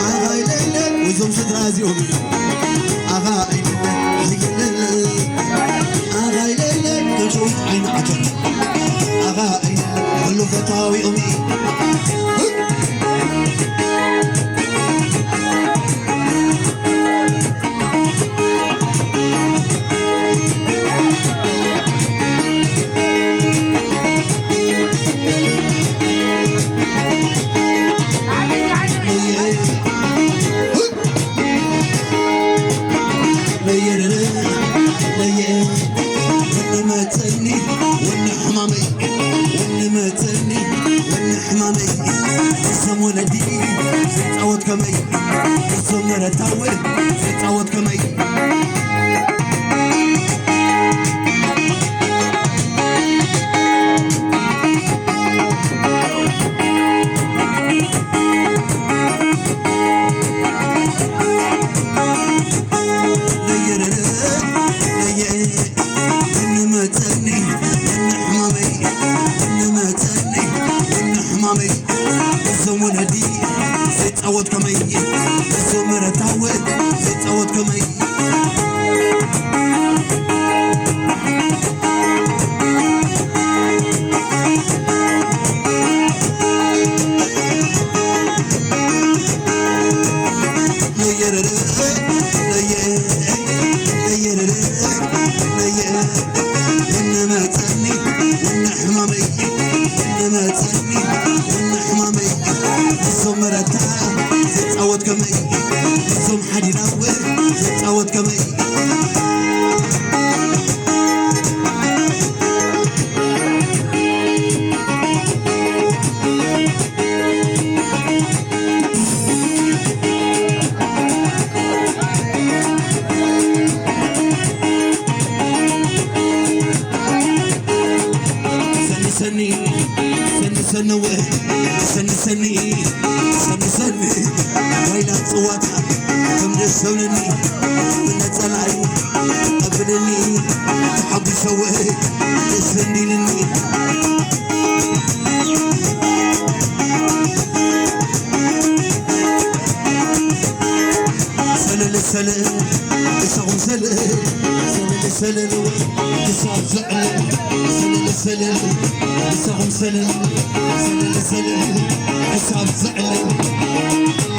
ኣኻ ኢለለ፣ እዞም ስድራ እዚኦም እዮም። ኣኻ ኢለለ፣ ሃየለለ፣ ኣኻ ኢለለ፣ ከሸዊት ዓይኒ ዓተር። ኣኻ ኢለለ፣ ኩሉ ፈታዊኦም እዩ። ወኒ መጸኒ ወኒ ሕማመይ፣ ወኒ መጸኒ ወኒ ሕማመይ። እዞም ወለዲ ዘይጻወት ከመይ፣ እዞም መረታዊ ዘይጻወት ከመይ። ጻወት ከመይ፣ እዞም መረታዊ ጻወት ከመይ። ሰኒ ሰኒ፣ ሰኒ ሰነወ፣ ሰኒ ሰኒ፣ ሰኒ ሰኒ፣ ዋይላ ጽዋታ ከም ደሰውንኒ፣ እነ ጸላኢ ቀብልኒ፣ ተሓጉሰወ፣ ደስ እንዲልኒ። ሰለለ ሰለለ፣ እሳኹም ሰለለ፣ ሰለለ ሰለለ፣ ክሳብ ዘዕለል፣ ሰለለ ሰለለ፣ እሳኹም ሰለለ፣ ሰለለ ሰለለ፣ ክሳብ ዘዕለል።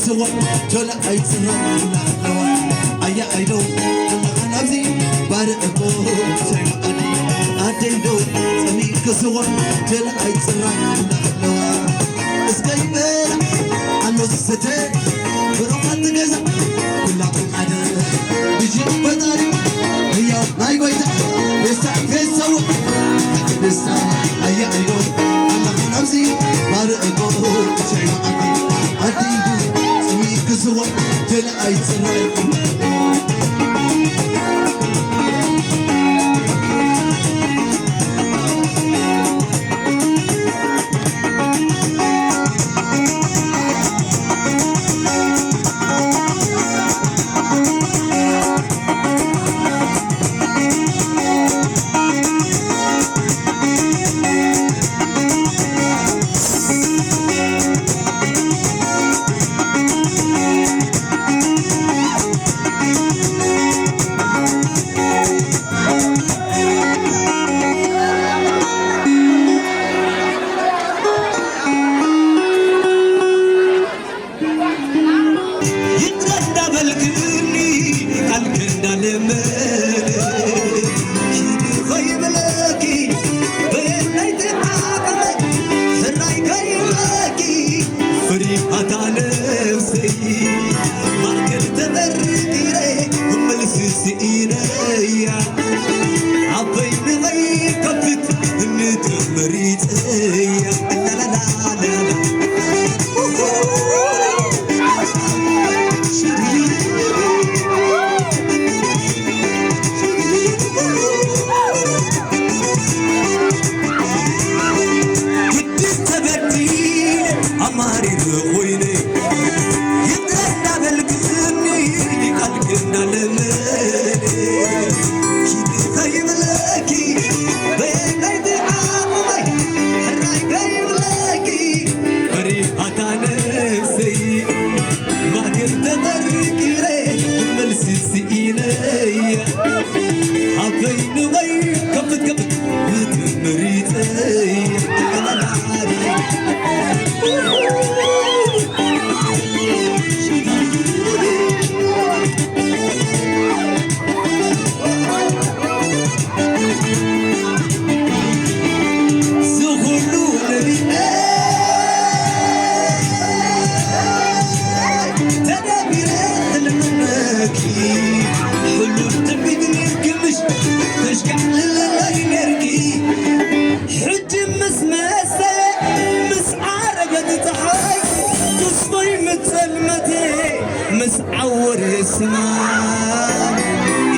ስዋ ጆላ ኣይጽራይ እናለዋ ኣያ ኣይዶ ኣለኻ ናብዚ ባርዕ እኮ ሻይ መኣዲ ኣደይ ዶ ጸሚእኪ ስዋ ጆላ ኣይጽራይ እናለዋ እስከ ይበላ ኣሎ ዝስተ ብሩኻት ገዛ ኩላኩም ሓደ ብጂ ፈጣሪ ህያው ናይ ጎይታ ደስታ ፌሰው ደስታ ኣያ ኣይዶ ኣለኻ ናብዚ ባርዕ እኮ ሻይ መኣዲ ኣደይ ዶ ጸሚእኪ ስዋ ጆላ ኣይጽራይ ይቕረ እንዳበልክኒ ቃልኪ እንዳለመነ ኪዲ ከይብለኪ በየናይቲ ዓቕመ ሕራይ ከይብለኪ ፍሪሃታ ነብሰይ ማእከል ተጠርጢረ መልሲ ስኢነያ ኣበይ ንኸይከፍት እንተመሪጸያ ላላላላላ ግድን ተበዲለ ኣማሪረ ኮይነ ይቕረ እንዳበልክኒ ቃልኪ እንዳለመነ ኪዲ ከይብለኪ በየናይቲ ዓቕመይ ሕራይ ከይብለኪ ፈሪሃታ ነብሰይ ማእከል ተጠርጢረ መልሲ ስኢነያ ኣበይ ንኸይድ ከፍት ከፍት ምርጸይ ዝኹሉ ነቢዐ ተደቢረ ክልምነኪ ሕሉፍ ትንቢት ነይርኪ ምሽ ተሽካዕልለይ ነይርኪ ሕጂ ምስ መሰለ ምስ ዓረበት ጸሓይ ተስፋይ ምጸልመተ ምስ ዓወረ ስማ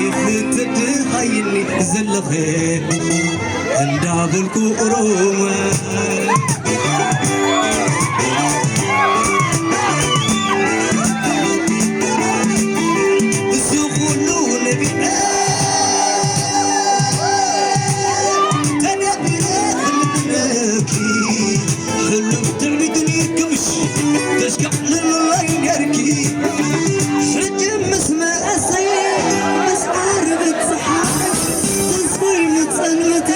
ኢኽትድሃይኒ ዘለኸ እንዳበልኩ ኦሮማ እዚ ኩሉ ነቢዐ ተደቢረ ክልምነኪ ሕሉፍ ትዕቢት ነይርኪ ምሽ ተሽካዕልለይ ነይርኪ ሕጂ ምስ መእሰየ ምስ ዓረበት ጸሓይ ተስፋይ ምስ ጸልመተ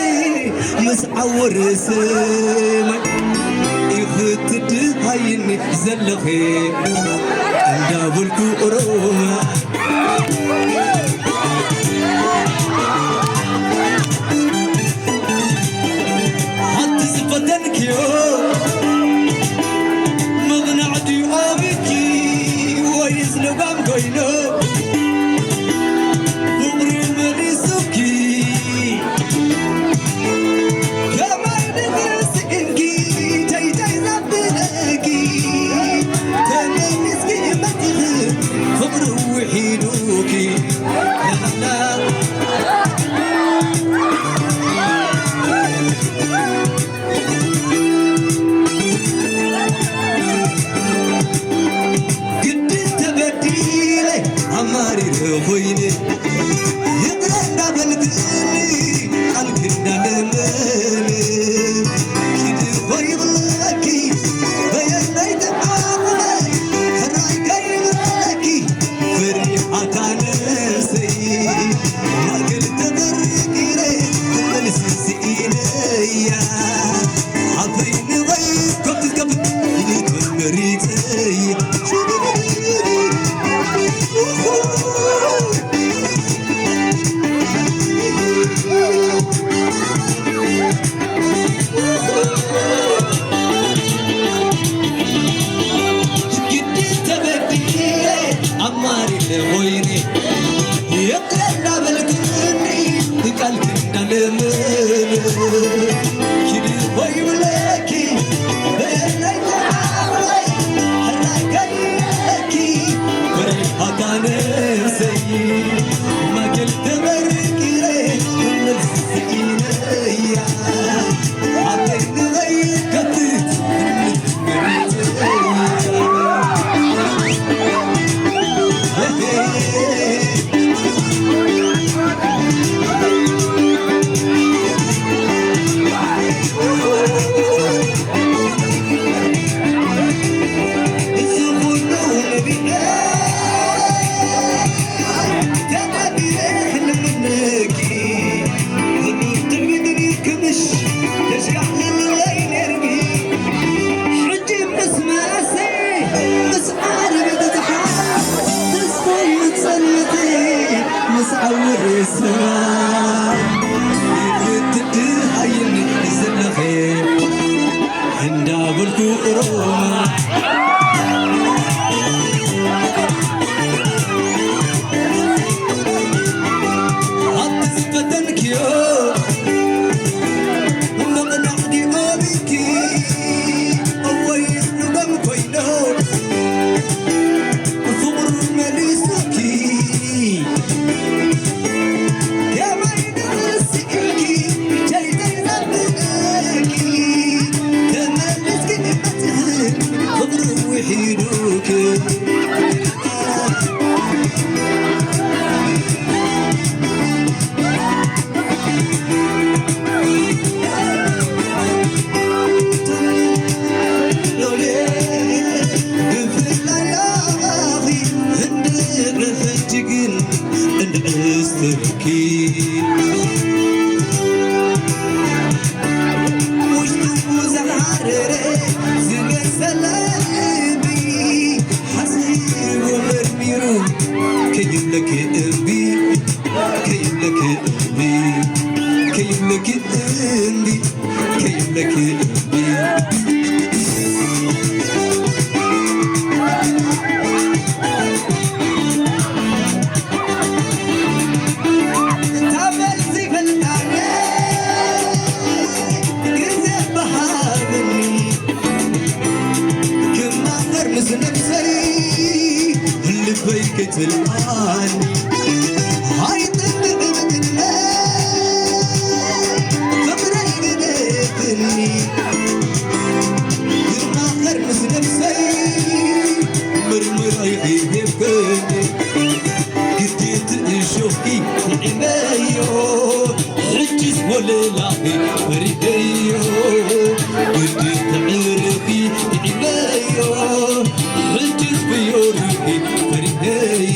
ምስ ዓወረ ሰማይ ኢኽትድሃይኒ ዘለኺ እንዳበልኩ ኦሮማ ሓንቲ ዝፈተንክዮ ምቕናዕ ድዩ ኣብኪ ወይስ ልጓም ኮይኑ ፍቕሪ መሊሱኪ ከመይ ድግስእንኪ ተይተይ ዘብለኪ ተመሊስኪ መቲኺ ፍቕሪ ስማ ክትድሃይኒ ዘለኸ እንዳበልኩ ሮማ ኣብቲ ዝፈተንክዮ ምቕናዕ ዲኣ ብኪ እወይ ርጉም ኮይኑ ፍቕሩ መሊሱኪ ከመይ ደስ ኢልኪ ሸይጠይ ዘብለኪ ተመሊስኪ መፅእን ፍቕሩ ውሒዱኪ ከይብለኪ እምቢ ከይብለኪ እምቢ ከይብለኪ እምቢ ከይብለኪ እምቢ ታበል ዘይፈልጣለ ግዜ በሃብኒ ክማኸር ምስ ነብሰይ ልበይ ከይትልኣኒ ኣይጥንቅቕኒ ፍቕረይ ግደፍኒ ክማኸር ምስ ነብሰይ ምርምራይ ከይገብከኒ ግዴት እሾኺ ንዒመዮ ሕጅስ ወለላኺ ፈሪደዮ ግዴት ዕርኺ ንዒመዮ ሕጅስ ብዮርኺ ፈሪደዮ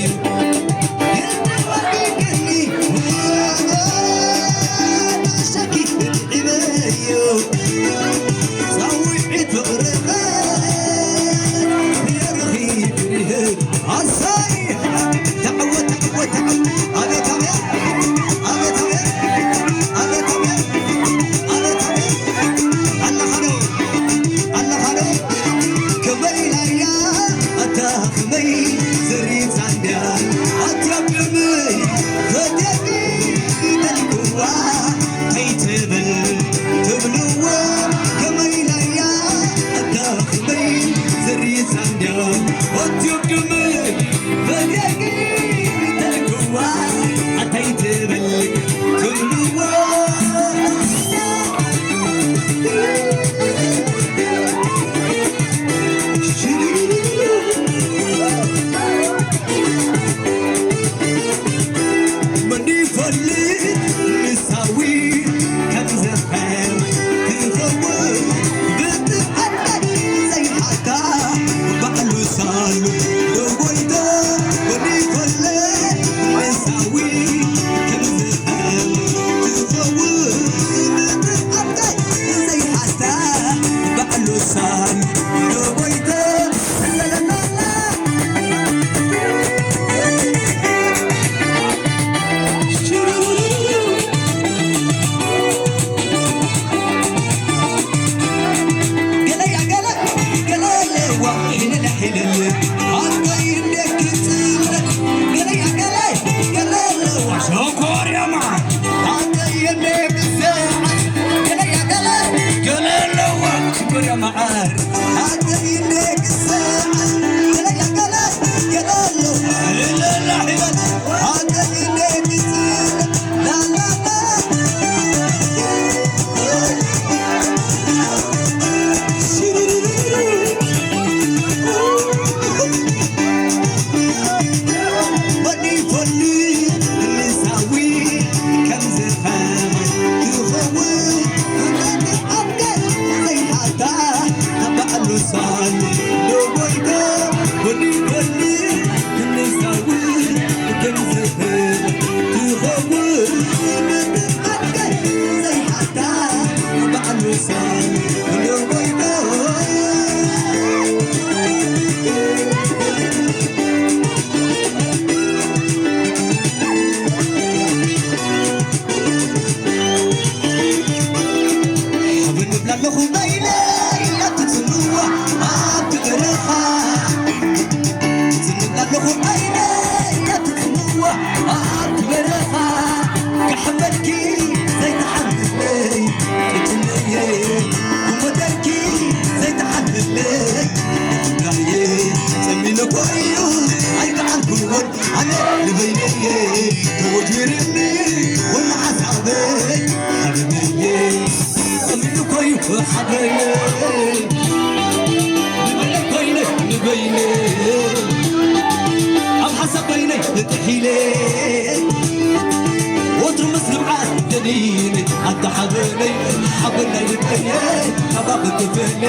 ዓይነይ ኣትጽምዋ ኣብቲ በረኻ፣ ክሕመልኪ ዘይትሓምለይ፣ ቅጭነየ ክሞተልኪ ዘይትሓልፍለይ፣ ናየ ጸሚነ ኮይኑ ኣይከኣልኩዎን ኣነ ንበይነየ፣ ተወጅርኒ ወላ ሓሳበይ ሓበነየ። ጸሚዱ ኮይኑ ሓበነየ። ንበይነይ ኮይነ፣ ንበይነይ። ኣብ ሓሳብ በይነይ ንጥሒለ። ወትሩ ምስ ንብዓት ደኒነ። ኣታ ሓበነይ፣ ሓበናይ ልበየ። ካባኺ ክፍለ።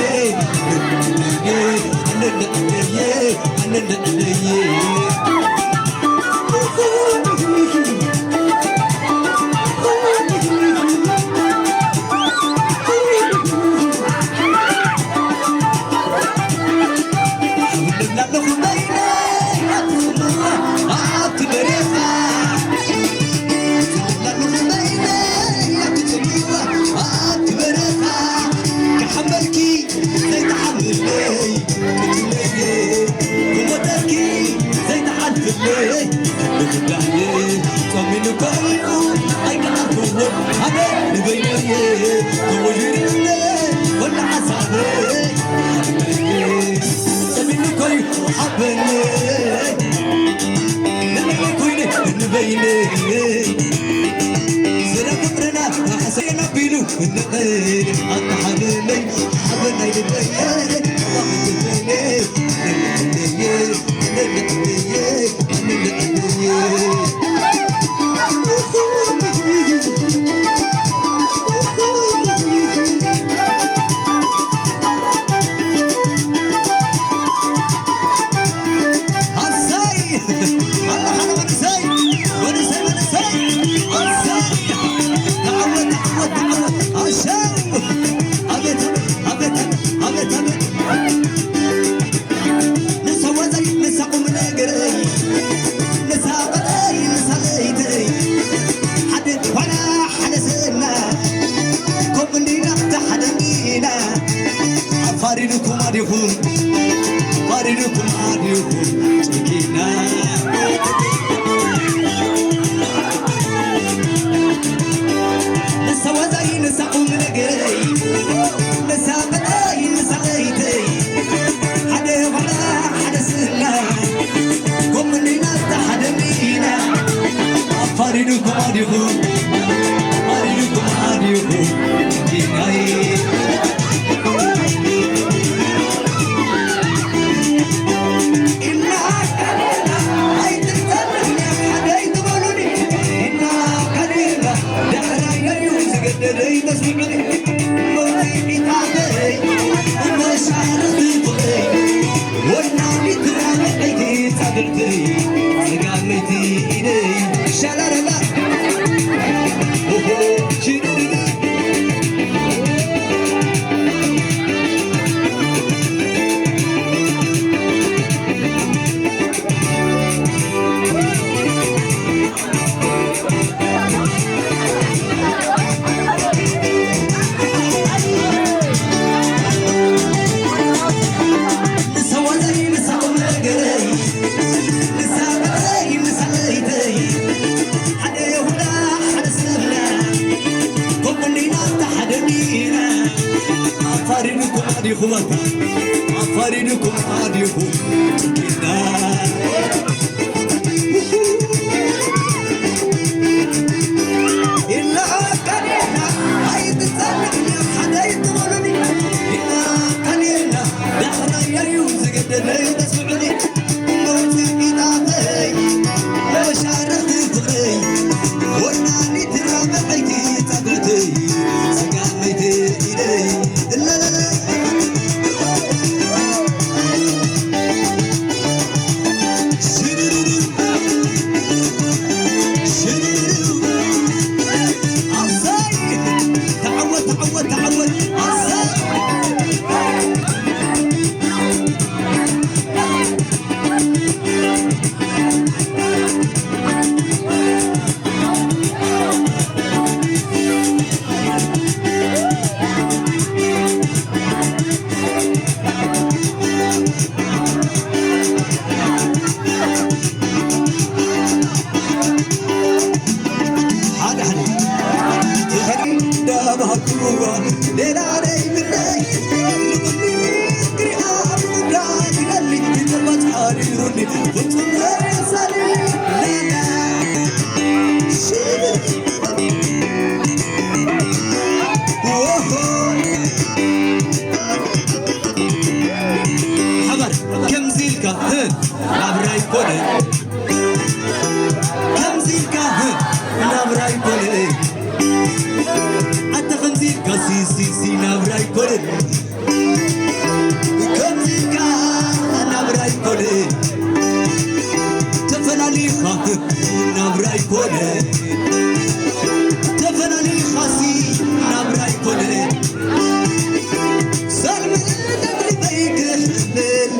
ኣነ ልዕለየ፣ ኣነ ልዕለየ። ዘይትሓምለይ፣ ክሞተልኪ ዘይትሓልፍለይ፣ ንኽዳየ ጸሚኑ ኮይኑ ኣይከኣልኩዎን ኣነ ንበይነየ፣ ተወይርነ ወላ ሓሳበይ፣ ጸሚኑ ኮይኑ ሓበነይ፣ ንበይነ ኮይነ ንበይነይ፣ ስለ ፍቕርና ሕሰየና ቢሉ ንቐ ኣታ ሓበነይ፣ ሓበናይ ልበየ፣ ኣሰይ! ኣላ ሓደ መንእሰይ! መንእሰይ፣ መንእሰይ! ኣሰይ! ተዓወት፣ ተዓወት፣ ተዓወት! ኣሰይ! ኣቤት፣ ኣቤት፣ ኣቤት፣ ኣቤት! ንሳ ዋዛይ፣ ንሳ ቁም ነገረይ፣ ንሳ ቀጠይ፣ ንሳ ለይተይ፣ ሓደ ኳና፣ ሓደ ሰና፣ ከምኡ እንዲና፣ እታ ሓደ እንዲና። ኣፋሪዱኩም ኣዲኹም፣ ኣፋሪዱኩም ኣዲኹም፣ ጭኪና። ንሳ ዋዛይ፣ ንሳ ቁም ነገረይ፣ ንሳ ቀጠይ፣ ንሳ ለይተይ፣ ሓደ ኳና፣ ሓደ ሰና፣ ከምኡ እንዲና፣ እታ ሓደ እንዲና። ኣፋሪዱኩም ኣዲኹም፣ ኣፋሪዱኩም ኣዲኹም፣ ጭኪናይ። ኣፋሪዱኩም ኣዲኹም ኣታ፣ ኣፋሪዱኩም ኣዲኹም ጭኪና። ኢላ ቀኒና ኣይትጸንሕን እያ ሓደይ ትበሉኒ። ኢላ ቀኒና ዳሕራይ እዩ ዝገደደይ ተስምዑኒ። መውጽኢታተይ መሻርኽቲ ፍቕረይ ወናኒት ራብዐይቲ ጸብዕተይ ስጋመይቲ ኢደይ እለለለይ። ፍጹም ዘይሳሊ ሌላ ሽብር። ኦሆ። ሓባር ከምዚ ኢልካ፣ ህ፣ ናብራ ይኮነ። ከምዚ ኢልካ፣ ህ፣ ናብራ ይኮነ። ኣታ ከምዚ ኢልካ፣ ሲ፣ ሲ፣ ሲ፣ ናብራ ይኮነ። ከምዚ ኢልካ ናብራ ኣይኮነ፣ ተፈላሊኻ ናብራ ኣይኮነ፣ ተፈላሊኻሲ ናብራ ኣይኮነ። ሰልሚ ልበይ ክሕልል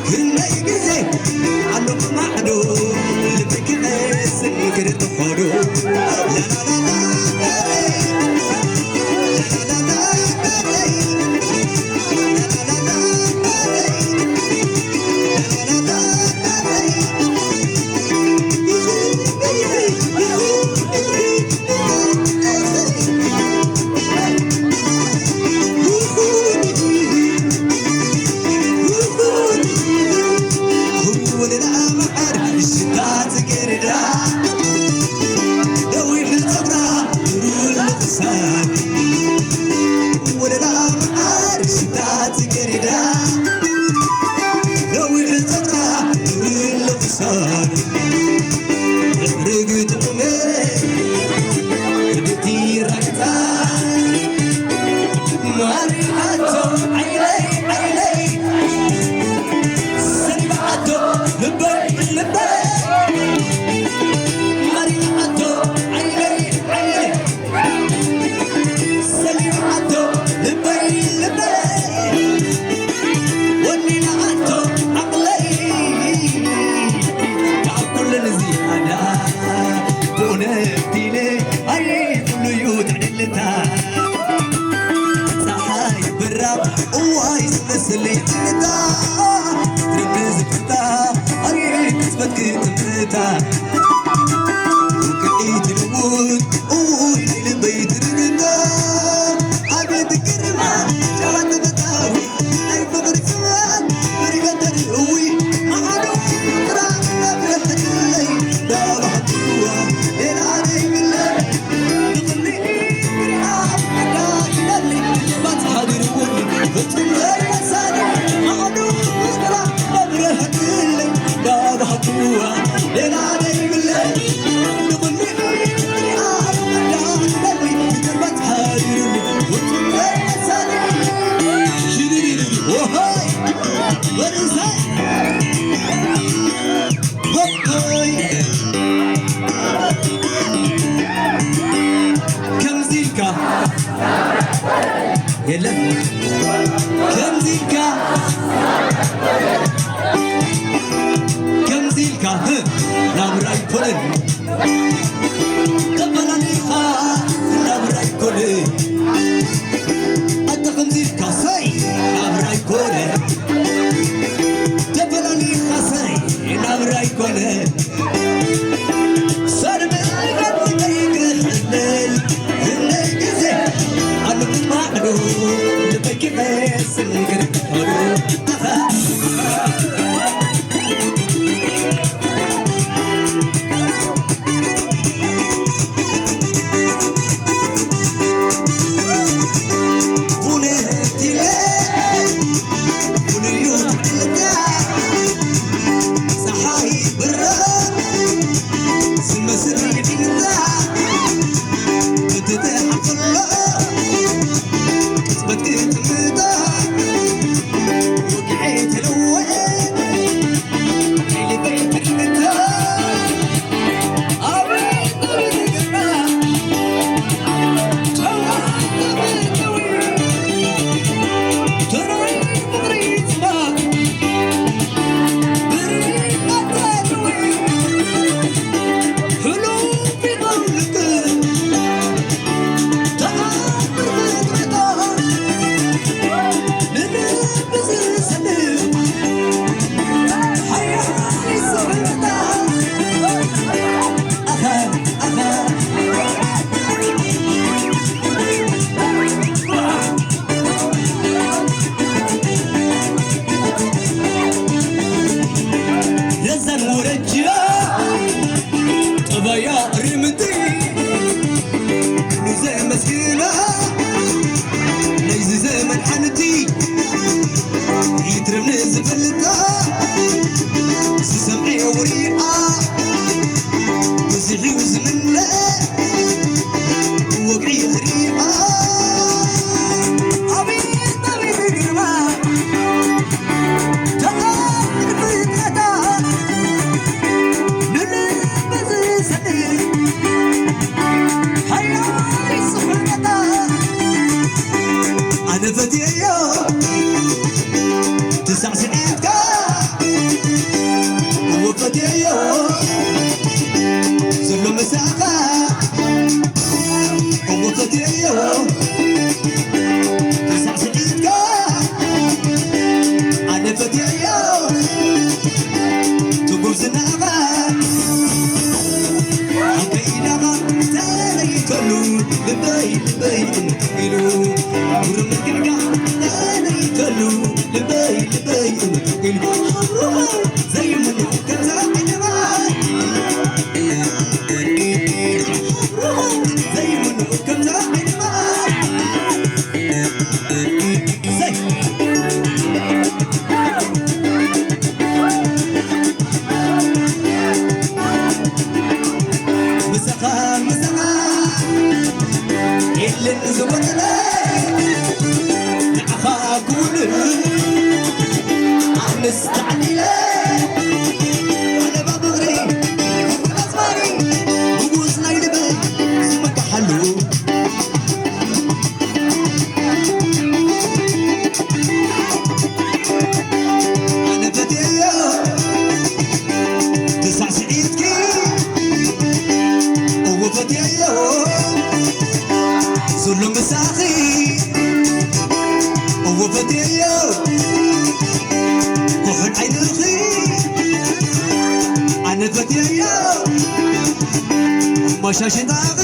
ክንደይ ግዜ ኣሎ ብማዕዶ ልበይ ክቐስን ክርጥሖዶ። ሰሊምዓቶ ልበይ ልበይ፣ ወኒናዓቶ ዓቕለይ። ካብ ኩለን ዝያዳ ብእውነት ኢለ ኣይብሉዩ ትዕድልታ። ፀሓይ ብራቕ እዋይ ዝመስል ይዕልታ፣ ትርቢ ዝፍታ ኣይ ቅጽበት ክትምታ። ውቅዒት ልውን እውይ ናይ ልበይ ትርግታ፣ ኣቤት ግርማ ጨዋታ ፈታዊ ናይ ፍቕሪ ጽምኣት ብርገት ተርእዊ ማዕዶ ጥራ መብረህትለይ ዳባሕትዋ ሌላ ዘይብለይ ንኽሊ ክሪኣ ኣጋዲለኒ ባጽሓ ድርውኒ ፍጹም ዘይመሳኒ ማዕዶ ጥራ መብረህትለይ ዳባሕትዋ ሌላ ዘይብለይ ከምዚ ኢልካ የለን። ከምዚ ኢልካ፣ ከምዚ ኢልካ፣ ህ፣ ናብራ ኣይኮነን። ተፈላሊኻ ናብራ ኣይኮነን። ኣታ ከምዚ ኢልካ፣ ሰይ፣ ናብራ ኣይኮነን። ተፈላሊኻ፣ ሰይ፣ ናብራ ኣይኮነን። ወረጃ ጠባያ ርምቲ ኩሉ ዘመስግና ናይዚ ዘመን ሓንቲ ይትረምኒ ዝፈልጣ ዝሰምዐ ውሪኣ ብዙሕ እዩ ዝምነ ወግዒ ክሪኣ ኣቤት ኣቤት ግርማ ኣነ ፈትየዮ ትሳዕስዒትካ እወፈትየዮ ዘሎ ምሳኻ እወፈትየዮ ተሳዕስዒትካ ኣነ ፈትየዮ ትጉብዝናኻ ኣበይናኻ ተለይተሉ ልበይ ልበይ እንተኢሉ ጉርምርግዕካ ተለይተሉ ልበይ ልበይ እንተኢሉ ዘይምኖ ከምዛ ዕንባይ ዘይምኖ ከምዛ ዕንባይ ምሳኻ ምሳኻ የለን ዝወጠለ ንዓኻ ክውልል ኣነስ ተዓሊለ ዓለባ ብቕሪ ኣዝማሪ ንጉስ ናይ ልበይ ዝመካሓሉ ኣነ ፈትየዮ ትሳዕ ስዒድኪ እወ ፈትየዮ ዘሎ ምሳኺ እወ ፈትየዮ ኩሕን ዓይንኺ ኣነ ፈትየዮ ማሻሽጣኺ